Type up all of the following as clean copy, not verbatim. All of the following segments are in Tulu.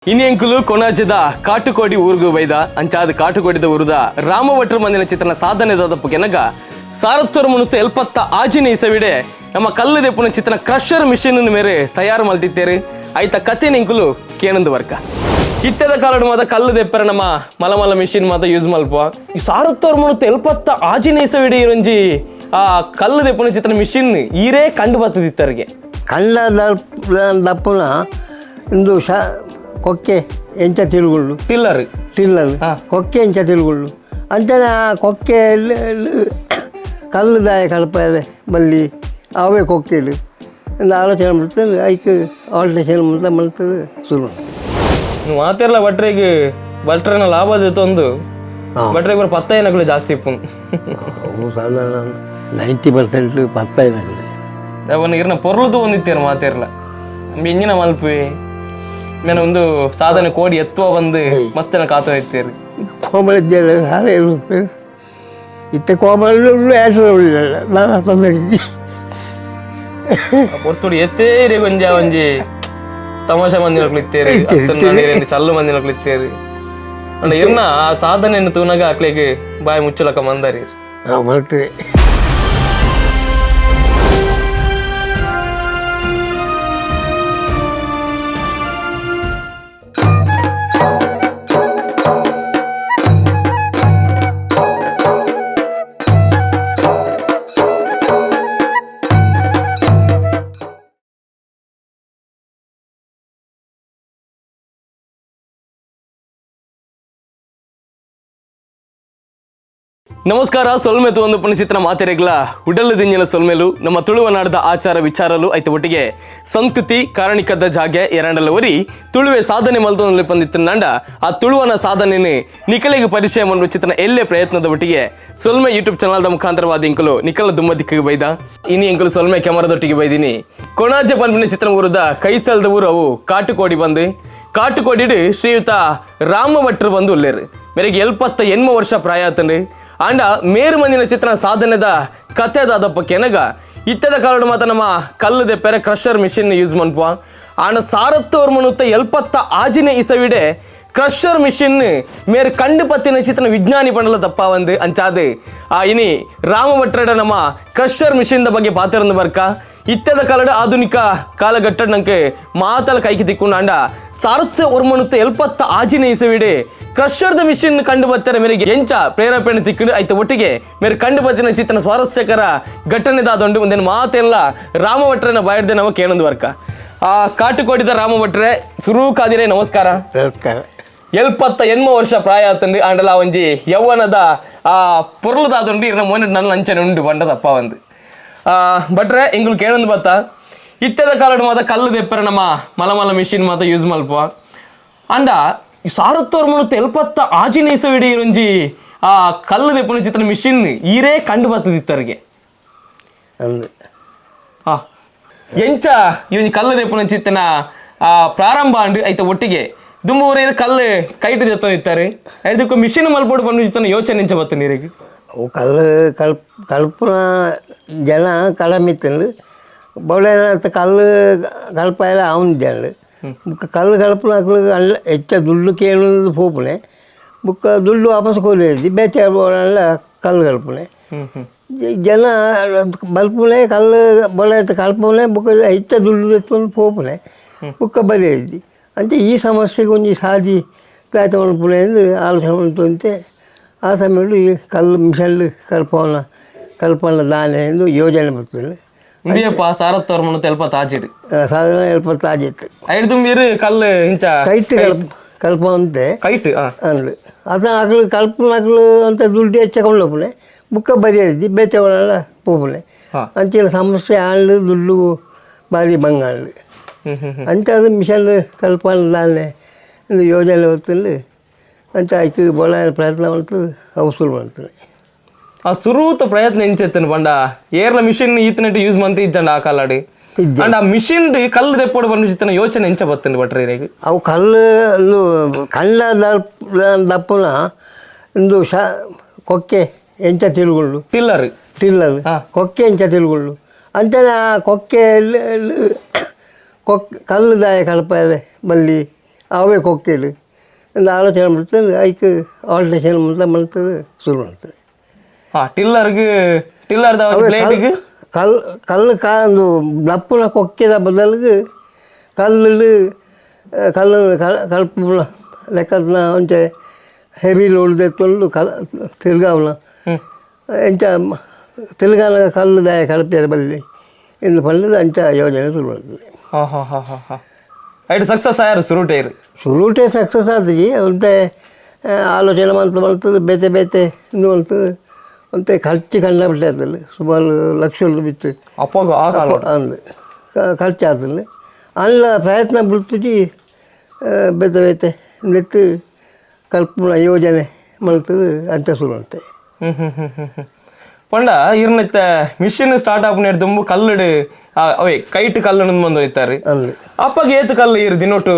ಇನಿಯಂಕುಲು ಕೊಣಾಜದ ಕಾಟುಕೋಡಿ ಊರುಗು ಬೈದ ಅಂಚಾದ ಕಾಟುಕೋಡಿದ ಊರುದ ರಾಮಭಟ್ರು ಮಂದಿನ ಚಿತ್ರನ ಸಾಧನೆ ದಾದಪ್ಪು ಕೆನಗ ಸಾರತ್ತೂರು ಮುನುತ್ತು ಎಲ್ಪತ್ತ ಆಜಿನ ಇಸವಿಡೆ ನಮ್ಮ ಕಲ್ಲು ದೆಪ್ಪುನ ಚಿತ್ರನ ಕ್ರಷರ್ ಮಿಷಿನ್ ಮೇರೆ ತಯಾರು ಮಲ್ತಿತ್ತೇರು ಐತ ಕತೆ ನಿಂಕುಲು ಕೇನಂದು ವರ್ಕ ಇತ್ತೆದ ಕಾಲಡು ಮಾತ ಕಲ್ಲು ದೆಪ್ಪರ ನಮ್ಮ ಮಲ ಮಲ ಮಿಷಿನ್ ಮಾತ ಯೂಸ್ ಮಲ್ಪ ಈ ಸಾರತ್ತೂರು ಮುನುತ್ತು ಎಲ್ಪತ್ತ ಆಜಿನ ಇಸವಿಡೆ ಇರೊಂಜಿ ಆ ಕಲ್ಲು ದೆಪ್ಪುನ ಚಿತ್ರನ ಮಿಷಿನ್ ಈರೇ ಕಂಡು ಬತ್ತದಿತ್ತರಿಗೆ. ಕಳ್ಳ ದಪ್ಪುನ ಇಂದು ಶ ಕೊಕ್ಕೆ ಎಂಚ ತಿರುಗುಳ್ಳು. ಟಿಲ್ಲರ್. ಟಿಲ್ಲರ್. ಹಾ. ಕೊಕ್ಕೆ ಎಂಚ ತಿರುಗುಳ್ಳು ಅಂಚನೆ ಆ ಕೊಕ್ಕೆ ಕಲ್ಲುದಾಯ ಕಳಪರೆ ಮಲ್ಲಿ ಅವೇ ಕೊಕ್ಕೆಲು ಇಂದು ಆಲೋಚನೆ ಮಾಡ್ತದೆ, ಐಕ್ ಆಲ್ಟ್ರೇಷನ್ ಅಂತ ಮಾಡ್ತದೆ ಶುರು. ನೀವು ಮಾತಿರಲ್ಲ ಭಟ್ರಿಗೆ, ಭಟ್ರನ ಲಾಭ ಜೊತೆ ಹಾ. ಭಟ್ರಿಗೆ ಬರೋ ಪತ್ತ ಏನಕ್ಕೂ ಜಾಸ್ತಿ ಇಪ್ಪು. ಅವು ಸಾಧಾರಣ 90% ಪತ್ತ. ಅವನು ಇರ್ನ ಪೊರ್ಲುದು ಒಂದಿತ್ತೇರು ಮಾತಿರ್ಲ ಇಂಜಿನ ಮಲ್ಪಿ ಮೇನ ಒಂದು ಸಾಧನೆ ಕೋಡಿ ಎತ್ತುವ ಬಂದು ಮಸ್ತ್ ಕಾತು ಇತ್ತೇರು. ಕೋಮಲ ಸಾರ ಇತ್ತೆ ಕೋಮಲ ನಾನು ತೊಂದರೆ. ಪೊರ್ತುಡು ಎತ್ತೇರಿ ಕೊಂಜ ಒಂಜಿ ತಮಾಷೆ ಮಂದಿನಕ್ಲು ಇತ್ತೇರಿ, ಅತ್ತನ್ನ ಚಲ್ಲು ಮಂದಿನಕ್ಲು ಇತ್ತೇರಿ. ಅಂಡ ಇರ್ನ ಆ ಸಾಧನೆಯನ್ನು ತೂನಾಗ ಅಕ್ಲೆಗ್ ಬಾಯಿ ಮುಚ್ಚಲಕ ಮಂದಾರಿ. ಹಾಂ, ಮಾಡ್ತೇವೆ. ನಮಸ್ಕಾರ. ಸೊಲ್ಮೆ ಒಂದು ಪುಣಚಿತ್ರ ಮಾತೆರೆಗ್ಲ ಉಡಲು ದಿಂಜಿನ ಸೊಲ್ಮೆಲು. ನಮ್ಮ ತುಳುವನಾಡದ ಆಚಾರ ವಿಚಾರಲು ಐತ ಒಟ್ಟಿಗೆ ಸಂಸ್ಕೃತಿ ಕಾರಣಿಕದ ಜಾಗೆ ಎರಡಲ್ಲ ಒರಿ ತುಳುವೆ ಸಾಧನೆ ಮಲ್ತೊಂದು ಪಂದಿತ್ತಂಡ ಆ ತುಳುವನ ಸಾಧನೆನೆ ನಿಕಲೆಗೆ ಪರಿಚಯ ಮಾಡುವ ಚಿತ್ರನ ಎಲ್ಲೇ ಪ್ರಯತ್ನದ ಒಟ್ಟಿಗೆ ಸೊಲ್ಮೆ ಯೂಟ್ಯೂಬ್ ಚಾನಲ್ದ ಮುಖಾಂತರವಾದ ಇಂಕಲು ನಿಕಲ ದುಮ್ಮ ದಿಕ್ಕಿಗೆ ಬೈದ. ಇನಿ ಇಂಕಲು ಸೊಲ್ಮೆ ಕ್ಯಾಮರಾದೊಟ್ಟಿಗೆ ಬೈದಿನಿ ಕೊಣಾಜೆ ಪನ್ಪಿನ ಚಿತ್ರ ಊರದ ಕೈತಲ್ದ ಊರು ಅವು ಕಾಟುಕೋಡಿ ಬಂದು ಕಾಟುಕೋಡಿಡು ಶ್ರೀಯುತ ರಾಮ ಭಟ್ರು ಬಂದು ಉಲ್ಲೇರು. ಮೇರೆಗೆ ಎಲ್ಪತ್ತ ಎನ್ಮ ವರ್ಷ ಪ್ರಾಯ ಆತಂಡು. ಆಂಡ ಮೇರು ಮಂದಿನ ಚಿತ್ರ ಸಾಧನೆದ ಕಥೆದಾದಪ್ಪ ಕೆನಗ ಇತ್ತದ ಕಾಲಡು ಮಾತ ನಮ್ಮ ಕಲ್ಲು ದೆಪ್ಪೆರೆ crusher machine use ಮನ್ಪುವ. ಆಂಡ ಸಾರತ್ತೋರ್ ಮನುತ್ತ ಎಲ್ಪತ್ತ ಆಜಿನ ಇಸವಿಡೆ ಕ್ರಷರ್ ಮಿಷಿನ್ ಮೇರು ಕಂಡು ಪತ್ತಿನ ಚಿತ್ರನ ವಿಜ್ಞಾನಿ ಪಂಡಲ ತಪ್ಪ ಒಂದು ಅಂಚಾದು ಆ ಇನಿ ರಾಮಭಟ್ರಡ ನಮ್ಮ ಕ್ರಷರ್ ಮಿಷಿನ್ the ಬಗ್ಗೆ ಪಾತಿರಂದು ಬರ್ಕ. ಇತ್ತದ ಕಾಲಡು ಆಧುನಿಕ ಕಾಲಘಟ್ಟ ನಂಗೆ ಮಾತಲ ಕೈಗೆ ತಿಕ್ಕೊಂಡು ಅಂಡ ಸಾರತ್ತ ಒರ್ಮನುತ್ತ ಎಲ್ಪತ್ತ ಆಜಿನ ಇಸವಿಡೆ ಕ್ರಷರ್ದ ಮಿಷಿನ್ ಕಂಡು ಬರ್ತಾರೆ ಮೇರೆಗೆ ಎಂಚ ಪ್ರೇರೇಪಣೆ ತಿಕ್ಕೊಂಡು ಆಯ್ತ ಒಟ್ಟಿಗೆ ಮೇರೆ ಕಂಡು ಬತ್ತಿನ ಚಿತ್ರನ ಸ್ವಾರಸ್ಯಕರ ಘಟನೆದಾದೊಂಡು ಒಂದೇನು ಮಾತೆಲ್ಲ ರಾಮಭಟ್ರನ ಬಾಯಿಡ್ದೆ ನಾವು ಕೇಳೊಂದು ವರ್ಕ. ಆ ಕಾಟುಕೋಟಿದ ರಾಮಭಟ್ರೆ ಸುರು ಕಾದಿರೆ ನಮಸ್ಕಾರ. ನಮಸ್ಕಾರ. ಎಲ್ಪತ್ತ ಎನ್ಮ ವರ್ಷ ಪ್ರಾಯ ಆತಂದು ಆಂಡಲ ಒಂಜಿ ಯೌವನದ ಆ ಪೊರ್ಲುದಾದುಂಡು. ಇರ್ನ ಮೋನೆ ನನ್ನ ಅಂಚನೆ ಉಂಡು ಬಂಡದಪ್ಪ ಒಂದು. ಆ ಭಟ್ರೆ, ಇಂಗುಲು ಕೇಳೊಂದು ಬತ್ತ ಇತ್ತೆದ ಕಾಲಡು ಮಾತ ಕಲ್ಲು ದೆಪ್ಪರ ನಮ್ಮ ಮಲ ಮಲ ಮಿಷಿನ್ ಮಾತ ಯೂಸ್ ಮಲ್ಪ. ಅಂಡ ಈ ಸಾರತ್ತೋರ್ ಮುನುತ್ತ ಎಲ್ಪತ್ತ ಆಜಿನ ಇಸವಿಡೆ ಇರೊಂಜಿ ಆ ಕಲ್ಲು ದೆಪ್ಪುನ ಚಿತ್ರನ ಮಿಷಿನ್ ಈರೇ ಕಂಡು ಬತ್ತದಿತ್ತರಿಗೆ. ಅಂದು. ಆ ಎಂಚ ಈ ಒಂಜಿ ಕಲ್ಲು ದೆಪ್ಪುನ ಚಿತ್ತನ ಆ ಪ್ರಾರಂಭ ಅಂಡು ಐತ ಒಟ್ಟಿಗೆ ದುಂಬು ಕಲ್ಲು ಕೈಟ್ ದೆತ್ತೊಂದಿತ್ತಾರೆ, ಐದಕ್ಕೂ ಮಿಷಿನ್ ಮಲ್ಪೋಡು ಬಂದು ಚಿತ್ತನ ಯೋಚನೆ ಎಂಚ ಬತ್ತ ನೀರಿಗೆ? ಅವು ಕಲ್ಲು ಕಲ್ಪ್ ಕಲ್ಪುನ ಜನ ಕಡಿಮೆ ಇತ್ತಂದು ಬೌಳೆ ಕಲ್ಲು ಕಲ್ಪಾಯಲ ಅವನ ಜನ. ಬುಕ್ಕ ಕಲ್ಲು ಕಲ್ಪುನ ಅಲ್ಲ ಹೆಚ್ಚ ದುಡ್ಡು ಕೇಳುವುದು ಪೋಪುನೆ, ಬುಕ್ಕ ದುಡ್ಡು ವಾಪಸ್ ಕೊರಿಯದಿ ಬೇತೆ ಬೋಳಲ್ಲ ಕಲ್ಲು ಕಲ್ಪುನೆ ಜನ ಬಲ್ಪುನೆ ಕಲ್ಲು ಬೊಳೆ ಕಲ್ಪುನೆ ಬುಕ್ಕ ಹೆಚ್ಚ ದುಡ್ಡು ಎತ್ತೊಂದು ಪೋಪುನೆ ಬುಕ್ಕ ಬರೆಯದಿ. ಅಂಚೆ ಈ ಸಮಸ್ಯೆಗೆ ಒಂಜಿ ಸಾದಿ ಪ್ರಯತ್ನ ಮಲ್ಪುನೆ ಎಂದು ಆಲೋಚನೆ ಮಂತೊಂತೆ ಆ ಸಮಯದಲ್ಲಿ ಈ ಕಲ್ಲು ಮಿಷನ್ ಕಲ್ಪವನ ಕಲ್ಪನ ದಾನೆ ಎಂದು ಯೋಜನೆ ಬರ್ತದೆ. ಉಂಡಿಯಪ್ಪ ಸಾರತ್ತೋರ್ ಮುನುತ್ತ ಎಲ್ಪತ್ತ ಆಜಿಡ್? ಸಾಧಾರಣ ಎಲ್ಪತ್ತು ಆಜಿತ್ತು. ಐದು ತುಂಬಿರು ಕಲ್ಲು ಇಂಚ ಕೈಟ್ ಕಲ್ಪ ಕಲ್ಪವಂತೆ. ಕೈಟ್ ಆ. ಅಂದು ಅದನ್ನ ಅಕಲು ಕಲ್ಪನ ಅಕಲು ಅಂತ ದುಡ್ಡು ಹೆಚ್ಚ ಕೊಂಡೋಪುನೆ ಬುಕ್ಕ ಬರೆಯದಿ ಬೇತೆ ಒಳಲ್ಲ ಪೋಪುನೆ. ಹಾ. ಅಂಚಿನ ಸಮಸ್ಯೆ ಆಂಡು ದುಡ್ಡು ಭಾರಿ ಬಂಗಾಂಡು. ಹ್ಮ್ ಹ್ಮ್ ಹ್ಮ್. ಅಂಚಾದ ಮಿಷನ್ ಕಲ್ಪನ ದಾನೆ ಎಂದು ಯೋಜನೆ ಹೊತ್ತಲ್ಲಿ ಅಂಚ ಐಕ್ ಬೊಳ ಪ್ರಯತ್ನ ಮಾಡ್ತದೆ, ಅವು ಶುರು ಮಾಡ್ತದೆ. ಆ ಸುರೂತ ಪ್ರಯತ್ನ ಎಂಚೆತ್ತನು ಪಂಡ ಏರ್ಲ ಮಿಷಿನ್ ಈತನೆಟ್ ಯೂಸ್ ಮಂತಿ ಇಜ್ಜಂಡ ಆ ಕಾಲಾಡಿ. ಇಜ್ಜಿ. ಅಂಡ ಆ ಮಿಷಿನ್ ಕಲ್ಲು ದೆಪ್ಪೋಡು ಬಂದು ಚಿತ್ತನ ಯೋಚನೆ ಎಂಚ ಬತ್ತಂಡು ಭಟ್ರೆ ಇರೆಗ್? ಅವು ಕಲ್ಲು ಇಂದು ಕಳ್ಳ ದಪ್ಪುನ ಇಂದು ಶ ಕೊಕ್ಕೆ ಎಂಚ ತಿರುಗುಳ್ಳು. ಟಿಲ್ಲರ್. ಟಿಲ್ಲರ್. ಹಾ. ಕೊಕ್ಕೆ ಎಂಚ ತಿರುಗುಳ್ಳು ಅಂಚನೆ ಆ ಕೊಕ್ಕೆ ಕೊಕ್ ಕಲ್ಲುದಾಯ ಕಳಪರೆ ಮಲ್ಲಿ ಅವೇ ಕೊಕ್ಕೆಲು ಒಂದು ಆಲೋಚನೆ ಮಾಡ್ತದೆ ಐಕ್ ಆಲ್ಟ್ರೇಷನ್ ಅಂತ ಮಾಡ್ತದೆ ಶುರು ಮಾಡ್ತದೆ. ಹಾ, ಟಿಲ್ಲರ್ಗ್ ಟಿಲ್ಲರ್ದ ಪ್ಲೇಟ್ಗೆ ಕಲ್ಲು ಕಲ್ಲು ಕಾ ಒಂದು ಲಪ್ಪುನ ಕೊಕ್ಕೆದ ಬದಲಿಗೆ ಕಲ್ಲು ಕಲ್ಲು ಕಲ್ಪುನ ಲೆಕ್ಕದ ಒಂಚೆ ಹೆವಿ ಲೋಡ್ ದೆತ್ತೊಂದು ಕಲ್ ತಿರ್ಗಾವನ ಎಂಚ ತಿರ್ಗಾನ ಕಲ್ಲು ದಾಯ ಕಳಪಿಯರ ಬಲ್ಲಿ ಇಂದು ಪಂಡದ ಅಂಚ ಯೋಜನೆ ಶುರು ಮಾಡ್ತದೆ. ಹಾ ಹಾ ಹಾ ಹಾ ಹಾ ಐಟ್ ಸಕ್ಸಸ್ ಆಯಾರ ಸುರುಟೇರು? ಸುರುಟೆ ಸಕ್ಸಸ್ ಆತಜಿ. ಒಂತೆ ಆಲೋಚನೆ ಮಂತ್ ಮಂತದ್ದು ಬೇತೆ ಬೇತೆ ಇಂದು ಮಂತದ್ದು ಒಂತೆ ಖರ್ಚು ಕಂಡಪಟ್ಟೆ ಆತಲ್ಲ, ಸುಮಾರು ಲಕ್ಷ ಬಿತ್ತು. ಅಪ್ಪಗ ಆ ಕಾಲ ಅಂದು ಖರ್ಚು ಆತಲ್ಲ. ಅಲ್ಲ ಪ್ರಯತ್ನ ಬಿಡ್ತುಜಿ, ಬೇತೆ ಬೇತೆ ನೆಟ್ಟು ಕಲ್ಪನ ಯೋಜನೆ ಮಲ್ತದ್ದು ಅಂಚ ಶುರು ಮಾಡ್ತೆ. ಹ್ಮ್ ಹ್ಮ್ ಹ್ಮ್ ಹ್ಮ್ ಹ್ಮ್ ಪಂಡ ಇರ್ನತ್ತ ಮಿಷಿನ್ ಸ್ಟಾರ್ಟ್ ಆಪುನ ದುಂಬು ಕಲ್ಲುಡು ಅವೇ ಕೈಟ್ ಕಲ್ಲು ಬಂದು ಹೋಯ್ತಾರೆ. ಅಂದು ಅಪ್ಪಗೆ ಏತು ಕಲ್ಲು ಇರು ದಿನೊಟ್ಟು?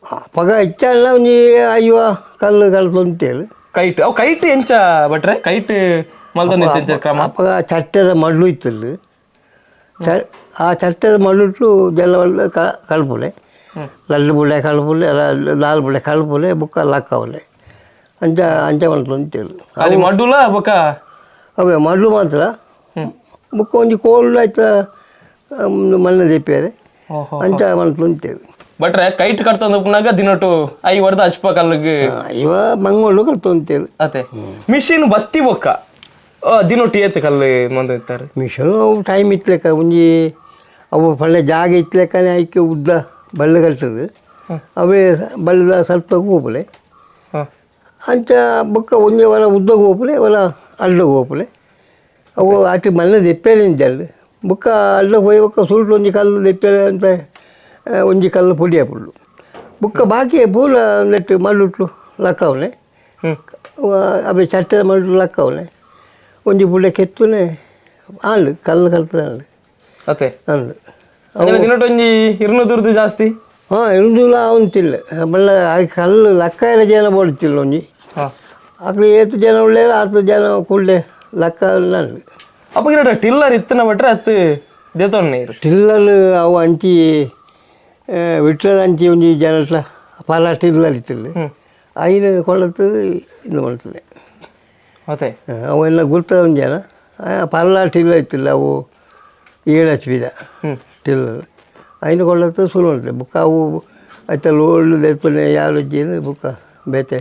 ಅಪ್ಪಗ ಹೆಚ್ಚಲ್ಲ, ಒಂಜಿ ಅಯ್ಯೋ ಕಲ್ಲು ಕಲ್ತೊಂತೇಳು. ಕೈಟ್ ಅವು ಕೈಟ್ ಎಂಚ ಭಟ್ರೆ? ಕೈಟ್ ಮಲ್ತೊಂದು ಎಂಚ ಕ್ರಮ? ಅಪ್ಪಗ ಚಟ್ಟೆದ ಮಡ್ಲು ಇತ್ತಲ್ಲ, ಆ ಚಟ್ಟೆದ ಮಡ್ಲುಟ್ಟು ಜಲ ಕಲ್ಪುಲೆ ಲಲ್ಲು ಬುಳೆ ಕಲ್ಪುಲೆ ಲಾಲ್ ಬುಳೆ ಕಲ್ಪುಲೆ ಬುಕ್ಕ ಲಕ್ಕವಲೆ ಅಂಚ ಅಂಚ ಮಲ್ತೊಂತೇಳು. ಅಲ್ಲಿ ಮಡ್ಡುಲ ಬೊಕ್ಕ? ಅವೇ ಮಡ್ಲು ಮಾತ್ರ. ಬುಕ್ಕ ಒಂಜಿ ಕೋಲ್ ಆಯ್ತ ಮಣ್ಣು ದೆಪ್ಪಿಯಾರೆ ಅಂಚ ಮಲ್ತೊಂತೇಳು. ಭಟ್ರೆ ಕೈಟ್ ಕಟ್ತೊಂದು ಉಪ್ಪುನಾಗ ದಿನೊಟ್ಟು I ವರ್ದ ಅಶ್ಪ ಕಲ್ಲಿಗೆ? ಇವ ಮಂಗಳೂರು ಕಲ್ತೊಂತೇಳು. ಅತೆ ಮಿಷಿನ್ ಬತ್ತಿ ಬೊಕ್ಕ ದಿನೊಟ್ಟು ಏತು ಕಲ್ಲು ಮಂದ ಇತ್ತಾರೆ? ಮಿಷನ್ ಅವು ಟೈಮ್ ಇತ್ಲೆಕ್ಕ ಒಂಜಿ ಅವು ಪಳ್ಳೆ ಜಾಗ ಇತ್ಲೆಕ್ಕನೆ ಐಕೆ ಉದ್ದ ಬಳ್ಳ ಕಟ್ತದೆ, ಅವೇ ಬಳ್ಳದ ಸ್ವಲ್ಪ ಹೋಪುಲೆ ಅಂಚ ಬೊಕ್ಕ ಒಂಜಿ ಒಲ ಉದ್ದ ಹೋಪುಲೆ ಒಲ ಅಡ್ಡ ಹೋಪುಲೆ. ಅವು ಅటు ಮಣ್ಣು ದೆಪ್ಪೇರೆ ನಿಂತಲ್ಲು ಬೊಕ್ಕ ಅಡ್ಡ ಹೋಯ್ ಬೊಕ್ಕ ಸುರುಟು ಒಂಜಿ ಕಲ್ಲು ದೆಪ್ಪೇರೆ ಅಂತ ಒಂಜಿ ಕಲ್ಲು ಪೊಡಿ ಆಪುಂಡು. ಬೊಕ್ಕ ಬಾಕಿ ಪೂರ ನೆಟ್ಟು ಮಳ್ಳುಟ್ಟು ಲಕ್ಕವನೆ ಅವೇ ಚಟ್ಟದ ಮಳ್ಳು ಲಕ್ಕವನೆ ಒಂಜಿ ಪುಳ್ಳೆ ಕೆತ್ತುನೆ ಆಂಡ್ ಕಲ್ಲು ಕಲ್ತದೆ ಆಂಡ್. ಅತೆ ಅಂದು ದಿನೊಟ್ಟು ಒಂಜಿ ಇರ್ನೂರು ಜಾಸ್ತಿ? ಹಾಂ, ಇರುಂದುಲ ಅವನು ಬಳ್ಳ ಕಲ್ಲು ಲಕ್ಕ ಎಲ್ಲ ಜನ ಬೋಡ್ತಿಲ್ಲ ಒಂಜಿ ಅಕ್ಲು ಏತು ಜನ ಉಳ್ಳೇರು ಆತು ಜನ ಕೂಡಲೇ ಲಕ್ಕ ನನ್ಗೆ. ಅಪ್ಪಗಿರ ಟಿಲ್ಲರ್ ಇತ್ತನ ಭಟ್ರೆ ಅತ್ತು ದೇತೊನ್ನೆ ಇರು? ಟಿಲ್ಲರ್ ಅವು ಅಂಚಿ ವಿಟ್ಲದ ಅಂಚಿ ಒಂಜಿ ಜನಟ್ಲ ಪಾಲ ಟಿಲ್ಲರ್ ಇತ್ತಿಲ್ಲ, ಐನು ಕೊಳ್ಳತ್ತದು ಇದು ಮಾಡ್ತದೆ. ಅತೆ ಅವೆಲ್ಲ ಗುರ್ತದ ಒಂದು ಜನ ಪಲ್ಲ ಟಿಲ್ಲರ್ ಇತ್ತಿಲ್ಲ, ಅವು 7 HP tiller ಐನು ಕೊಳ್ಳತ್ತದು ಶುರು ಮಾಡ್ತದೆ. ಬುಕ್ಕ ಅವು ಆಯ್ತ ಲೋಡ್ ದೇತೊನೆ ಯಾರು ಅಜ್ಜಿನ ಬುಕ್ಕ ಬೇತೆ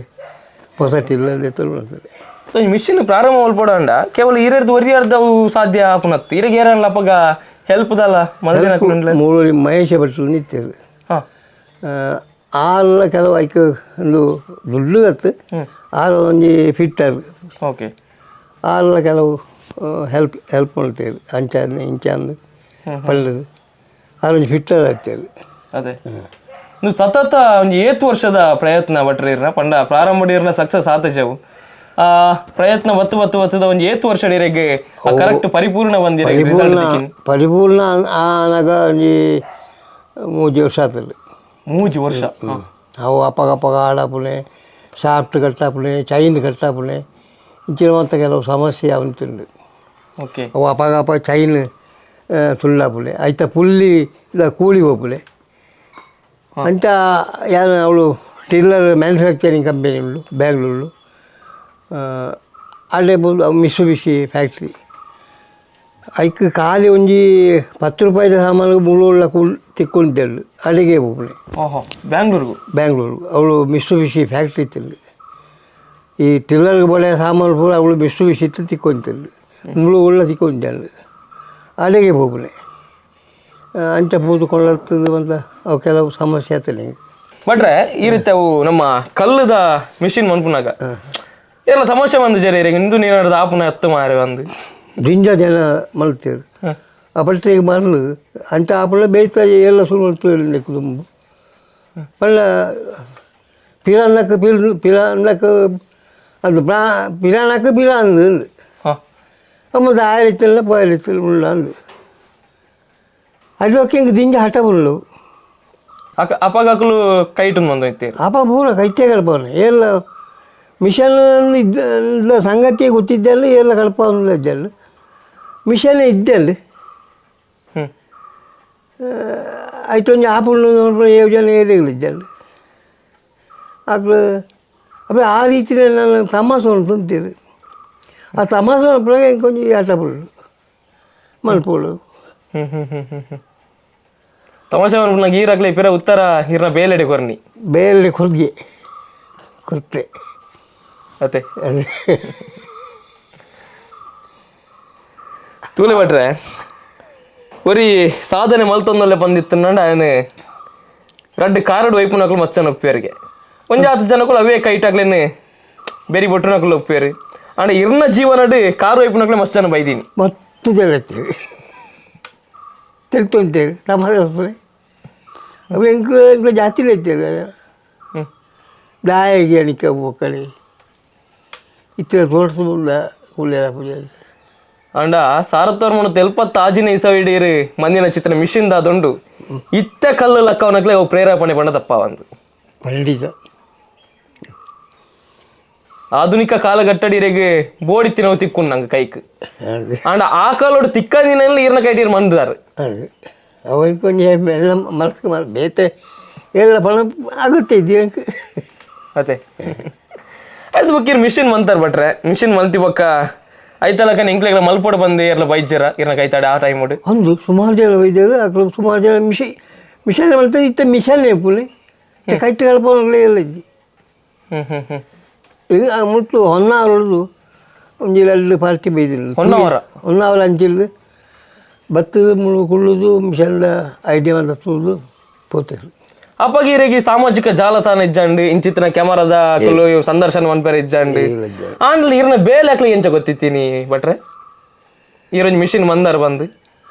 ಹೊಸ ಟಿಲ್ಲರ್ ದೇತೊನೆ ಮಾಡ್ತದೆ. ಈ ಮಿಷಿನ್ ಪ್ರಾರಂಭ ಮಲ್ಪೊಡಂಡ ಕೇವಲ ಇರರ್ದು ಒರಿಯರ್ದು ಅವು ಸಾಧ್ಯ ಆಪುನತ್ತು ಇರಗೆ ಏರಲ್ಲ ಅಪ್ಪಗ ಹೆಲ್ಪ್ ದಲ್ಲ ಮಲ್ದಿನ? ಮೂರು ಮಹೇಶ ಭಟ್ರು ನಿಂತಿರು ಆಲ್ಲ ಕೆಲವು ಐಕ್ ಒಂದು ದುಡ್ಡು ಗತ್ತು ಆರು ಒಂಜಿ ಫಿಟ್ಟರ್. ಓಕೆ ಆಲ್ಲ ಕೆಲವು ಹೆಲ್ಪ್ ಹೆಲ್ಪ್ ಮಾಡ್ತೇವೆ ಅಂಚ ಇಂಚ ಅಂದು ಪಳ್ಳದು ಆರೊಂಜಿ ಫಿಟ್ಟರ್ ಆಗ್ತೇವೆ. ಅದೇ ನೀವು ಸತತ ಒಂಜಿ ಏತ್ ವರ್ಷದ ಪ್ರಯತ್ನ ಭಟ್ರೆ ಇರ್ನ ಪಂಡ ಪ್ರಾರಂಭ ಇರ್ನ ಸಕ್ಸಸ್ ಆತಜವು ಆ ಪ್ರಯತ್ನ ಒತ್ತು ಒತ್ತು ಒತ್ತದ ಒಂಜಿ ಏತ್ ವರ್ಷ ಇರೆಗ್ ಕರೆಕ್ಟ್ ಪರಿಪೂರ್ಣ ಬಂದಿರ? ಪರಿಪೂರ್ಣ ಪರಿಪೂರ್ಣ ಆನಾಗ ಒಂಜಿ 3 ವರ್ಷ ಆತಲ್ಲ. 3 ವರ್ಷ? ಅವು ಅಪ್ಪಗ ಅಪ್ಪಗ ಆಡಾಪುನೆ ಶಾಫ್ಟ್ ಕಟ್ಟಾಪುನೆ ಚೈನ್ ಕಟ್ಟಾಪುನೆ ಇಂಚಿನ ಮಂತ ಕೆಲವು ಸಮಸ್ಯೆ ಅವಂತುಂಡು. ಓಕೆ ಅವು ಅಪ್ಪಗ ಅಪ್ಪ ಚೈನ್ ತುಳ್ಳಾಪುಲೆ ಐತ ಪುಲ್ಲಿ ಇಲ್ಲ ಕೂಲಿ ಹೋಪುಲೆ ಅಂಚ ಯಾರು ಅವಳು tiller manufacturing company ಉಂಡು ಬ್ಯಾಂಗ್ಳೂರು ಅಲ್ಲೇ ಮಿತ್ಸುಬಿಷಿ ಫ್ಯಾಕ್ಟ್ರಿ ಐಕ್ ಖಾಲಿ ಒಂಜಿ 10 ರೂಪಾಯಿದ ಸಾಮಾನು ಮುಳ್ಳುಳ್ಳ ಕೂಲ್ ತಿಕ್ಕೊಂತೆಳ್ಳು ಅಡಿಗೆ ಹೋಪುಲೆ. ಓಹೋ, ಬ್ಯಾಂಗ್ಳೂರ್ಗು? ಬ್ಯಾಂಗ್ಳೂರು ಅವಳು ಮಿತ್ಸುಬಿಷಿ ಫ್ಯಾಕ್ಟ್ರಿ ಇತ್ತಿಲ್ಲ. ಈ ಟಿಲ್ಲರ್ಗೆ ಬಳೆ ಸಾಮಾನು ಪೂರ ಅವಳು ಮಿತ್ಸುಬಿಷಿ ಇತ್ತು ತಿಕ್ಕೊಂತೆಳ್ಳು ಮುಳ್ಳು ಉಳ್ಳ ತಿಕ್ಕೊಂತೆಳ್ಳು ಅಡಿಗೆ ಹೋಪುಲೆ ಅಂಚ ಪೂದು ಕೊಳ್ಳುತ್ತದೆ ಅಂತ ಅವು ಕೆಲವು ಸಮಸ್ಯೆ ಆಗ್ತದೆ. ಭಟ್ರೆ ಈ ರೀತಿ ಅವು ನಮ್ಮ ಕಲ್ಲುದ ಮಿಷಿನ್ ಮನ್ಪುನಾಗ ಎಲ್ಲ ತಮಾಷೆ ಬಂದು ಜರಿ ಇಂದು ನೀನು ಆಪುನ ಹತ್ತು ಮಾರೆ ಬಂದು ದಿಂಜ ಜನ ಮಲ್ತೇರು ಆ ಪಟ್ಟಿಗೆ ಮರಳು ಅಂಚ ಆಪುನ ಬೇಯ್ತ ಎಲ್ಲ ಶುರು ಮಲ್ತು ಕುಟುಂಬ ಪಂಡ ಪಿರಾನ್ನಕ್ಕೆ ಪಿರ್ ಪಿರಾನ್ನಕ್ಕೆ ಅದು ಪಿರಾಣಕ್ಕೆ ಪಿರಾಂದು ಮತ್ತು ಆಯಿರತ್ತಿಲ್ಲ ಪೋಯಿರತ್ತಿಲ್ಲ ಉಳ್ಳ ಅಂದು ಅದಕ್ಕೆ ಹಿಂಗೆ ದಿಂಜ ಹಠ ಉಳ್ಳು. ಅಪ್ಪಗ ಅಕುಲು ಕೈಟು ಬಂದು ಇತ್ತೀರಿ? ಅಪ್ಪ ಪೂರ ಕೈಟೇ ಕಲ್ಪವನೆ ಎಲ್ಲ ಮಿಷನ್ ಇದ್ದ ಸಂಗತಿ ಗೊತ್ತಿದ್ದಲ್ಲ ಎಲ್ಲ ಕಲ್ಪವಲ್ಲ ಇದ್ದಲ್ಲ ಮಿಷನ್ ಇದ್ದಲ್ಲ ಆಯ್ತು ಒಂಜಿ ಆಪುಂಡು ಯೋಜನೆ ಏರಿಗಳಿದ್ದಲ್ಲ. ಆಕ್ಲು ಅಪ್ಪ ಆ ರೀತಿ ನಾನು ತಮಾಸೆ ಅಂತೀರಿ. ಆ ತಮಾಸೆ ಮಲ್ಪುನಾಗ ಎಂಕೊಂಜಿ ಆಟ ಪುಳ್ಳು ಮಲ್ಪೋಡು. ಹ್ಮ್ ಹ್ಮ್ ಹ್ಮ್ ಹ್ಮ್ ಹ್ಮ್ ತಮಾಷೆ ಮನ್ಪುನಾಗ ಈರಾಗ್ಲೆ ಪಿರ ಉತ್ತರ ಇರ್ನ ಬೇಲೆಡೆ ಕೊರ್ನಿ. ಬೇಲೆ ಕೊರ್ಗೆ ಕೊರ್ತೆ. ಅತ್ತೆ ತೂಲೆ ಭಟ್ರೆ, ಒರಿ ಸಾಧನೆ ಮಲ್ತೊಂದಲ್ಲೇ ಬಂದಿತ್ತಂಡ ఆయన ರಡ್ಡ್ ಕಾರಡ್ ವೈಪುನಕುಲು ಮಸ್ತ್ ಜನ ಒಪ್ಪಿಯರಿಗೆ. ಒಂಜಿ ಆತು ಜನಕುಲು ಅವೇ ಕೈಟಾಗ್ಲೇನೆ ಬೇರಿ ಬೊಟ್ಟುನಕುಲು ಒಪ್ಪಿಯರು. ಆಂಡ ಇರ್ನ ಜೀವನಡ್ ಕಾರು ವೈಪುನಕುಲು ಮಸ್ತ್ ಜನ ಬೈದೀನಿ. ಮಸ್ತ್ ಜನ ಇತ್ತೇವೆ ತೆಲ್ತೊಂತೇವೆ ತಮಾಷೆ ಅವು ಎಂಕ್ಲು ಎಂಕ್ಲು ಜಾತಿಲೇ ಇತ್ತೇವೆ. ದಾಯಗೆ ಅಣಿಕೆ ಪೋಕಡೆ ಇತ್ತಿನ ತೋರ್ಸು ಕುಳ್ಳೆರ ಪೂಜೆ. ಆಂಡ ಸಾರತ್ತವ್ರ ಮನ ತೆಲ್ಪತ್ತ ಆಜಿನ ಇಸವಿಡೀರು ಮಂದಿನ ಚಿತ್ರ ಮಿಷಿನ್ ದಾದುಂಡು ಇತ್ತ ಕಲ್ಲು ಲಕ್ಕವನಕ್ಲೆ ಅವು ಪ್ರೇರೇಪಣೆ ಪಂಡ ತಪ್ಪ ಒಂದು. ಖಂಡಿತ. ಆಧುನಿಕ ಕಾಲಘಟ್ಟಡಿರೆಗ್ ಬೋಡಿ ತಿನ್ನವು ತಿಕ್ಕು ನಂಗೆ ಕೈಕ್. ಆಂಡ ಆ ಕಾಲೋಡು ತಿಕ್ಕದಿನಲ್ಲಿ ಈರ್ನ ಕೈಟೀರ್ ಮಂದಾರು. ಅದು ಅವ ಕೊಂಚ ಎಲ್ಲ ಮನಸ್ಸು ಬೇತೆ ಎಲ್ಲ ಪಣ ಆಗುತ್ತೆ ಇದಕ್ಕೆ. ಅದೇ ಅದು ಬೊಕ್ಕ ಮಿಷಿನ್ ಮಂತಾರ ಭಟ್ರೆ, ಮಿಷಿನ್ ಮಂತಿ ಬೊಕ್ಕ ಐತಲಕ ಎಂಕ್ಲೆಗ್ಲ ಮಲ್ಪೋಡು ಬಂದು ಇರ್ಲ ಬೈಜರ ಇರ್ನ ಕೈತಾಡೆ ಆ ಟೈಮ್ ಒಂದು ಸುಮಾರು ಜನ ವೈದ್ಯರು ಅಕ್ಲು ಸುಮಾರು ಜನ ಮಿಷನ್ ಮಲ್ತ ಇತ್ತ ಮಿಷನ್ ಪುಲೆ ಕೈಟ್ ಕಲ್ಪನೆ ಎಲ್ಲ ಇದ್ದಿ. ಹ್ಮ್ ಹ್ಮ್ ಹ್ಮ್ ಈಗ ಮುಟ್ಟು ಹೊನ್ನಾವರದು ಒಂಜಿ ಎರಡು ಪಾರ್ಟಿ ಬೈದಿಲ್ಲ. ಹೊನ್ನಾವರ? ಹೊನ್ನಾವರ ಅಂಚಿಲ್ದು ಬತ್ತದ ಮುಳು ಕುಳ್ಳುದು ಮಿಷನ್ ಐಡಿಯಾ ಅಂತ ತೂದು ಪೋತೇರು. ಅಪ್ಪಗ ಈರೆಗೆ ಸಾಮಾಜಿಕ ಜಾಲತಾಣ ಇಜ್ಜಂಡು, ಇಂಚಿತ್ತಿನ ಕ್ಯಾಮರಾದ ಕುಲ್ಲು ಸಂದರ್ಶನ ಮನ್ಪೆರೆ ಇಜ್ಜಂಡು. ಆಂಡ್ಲ ಇರ್ನ ಬೇಲೆ ಅಕ್ಲೆ ಎಂಚ ಗೊತ್ತಿತ್ತೀನಿ ಭಟ್ರೆ, ಈರೊಂಜಿ ಮಿಷಿನ್ ಮಂದಾರ ಬಂದು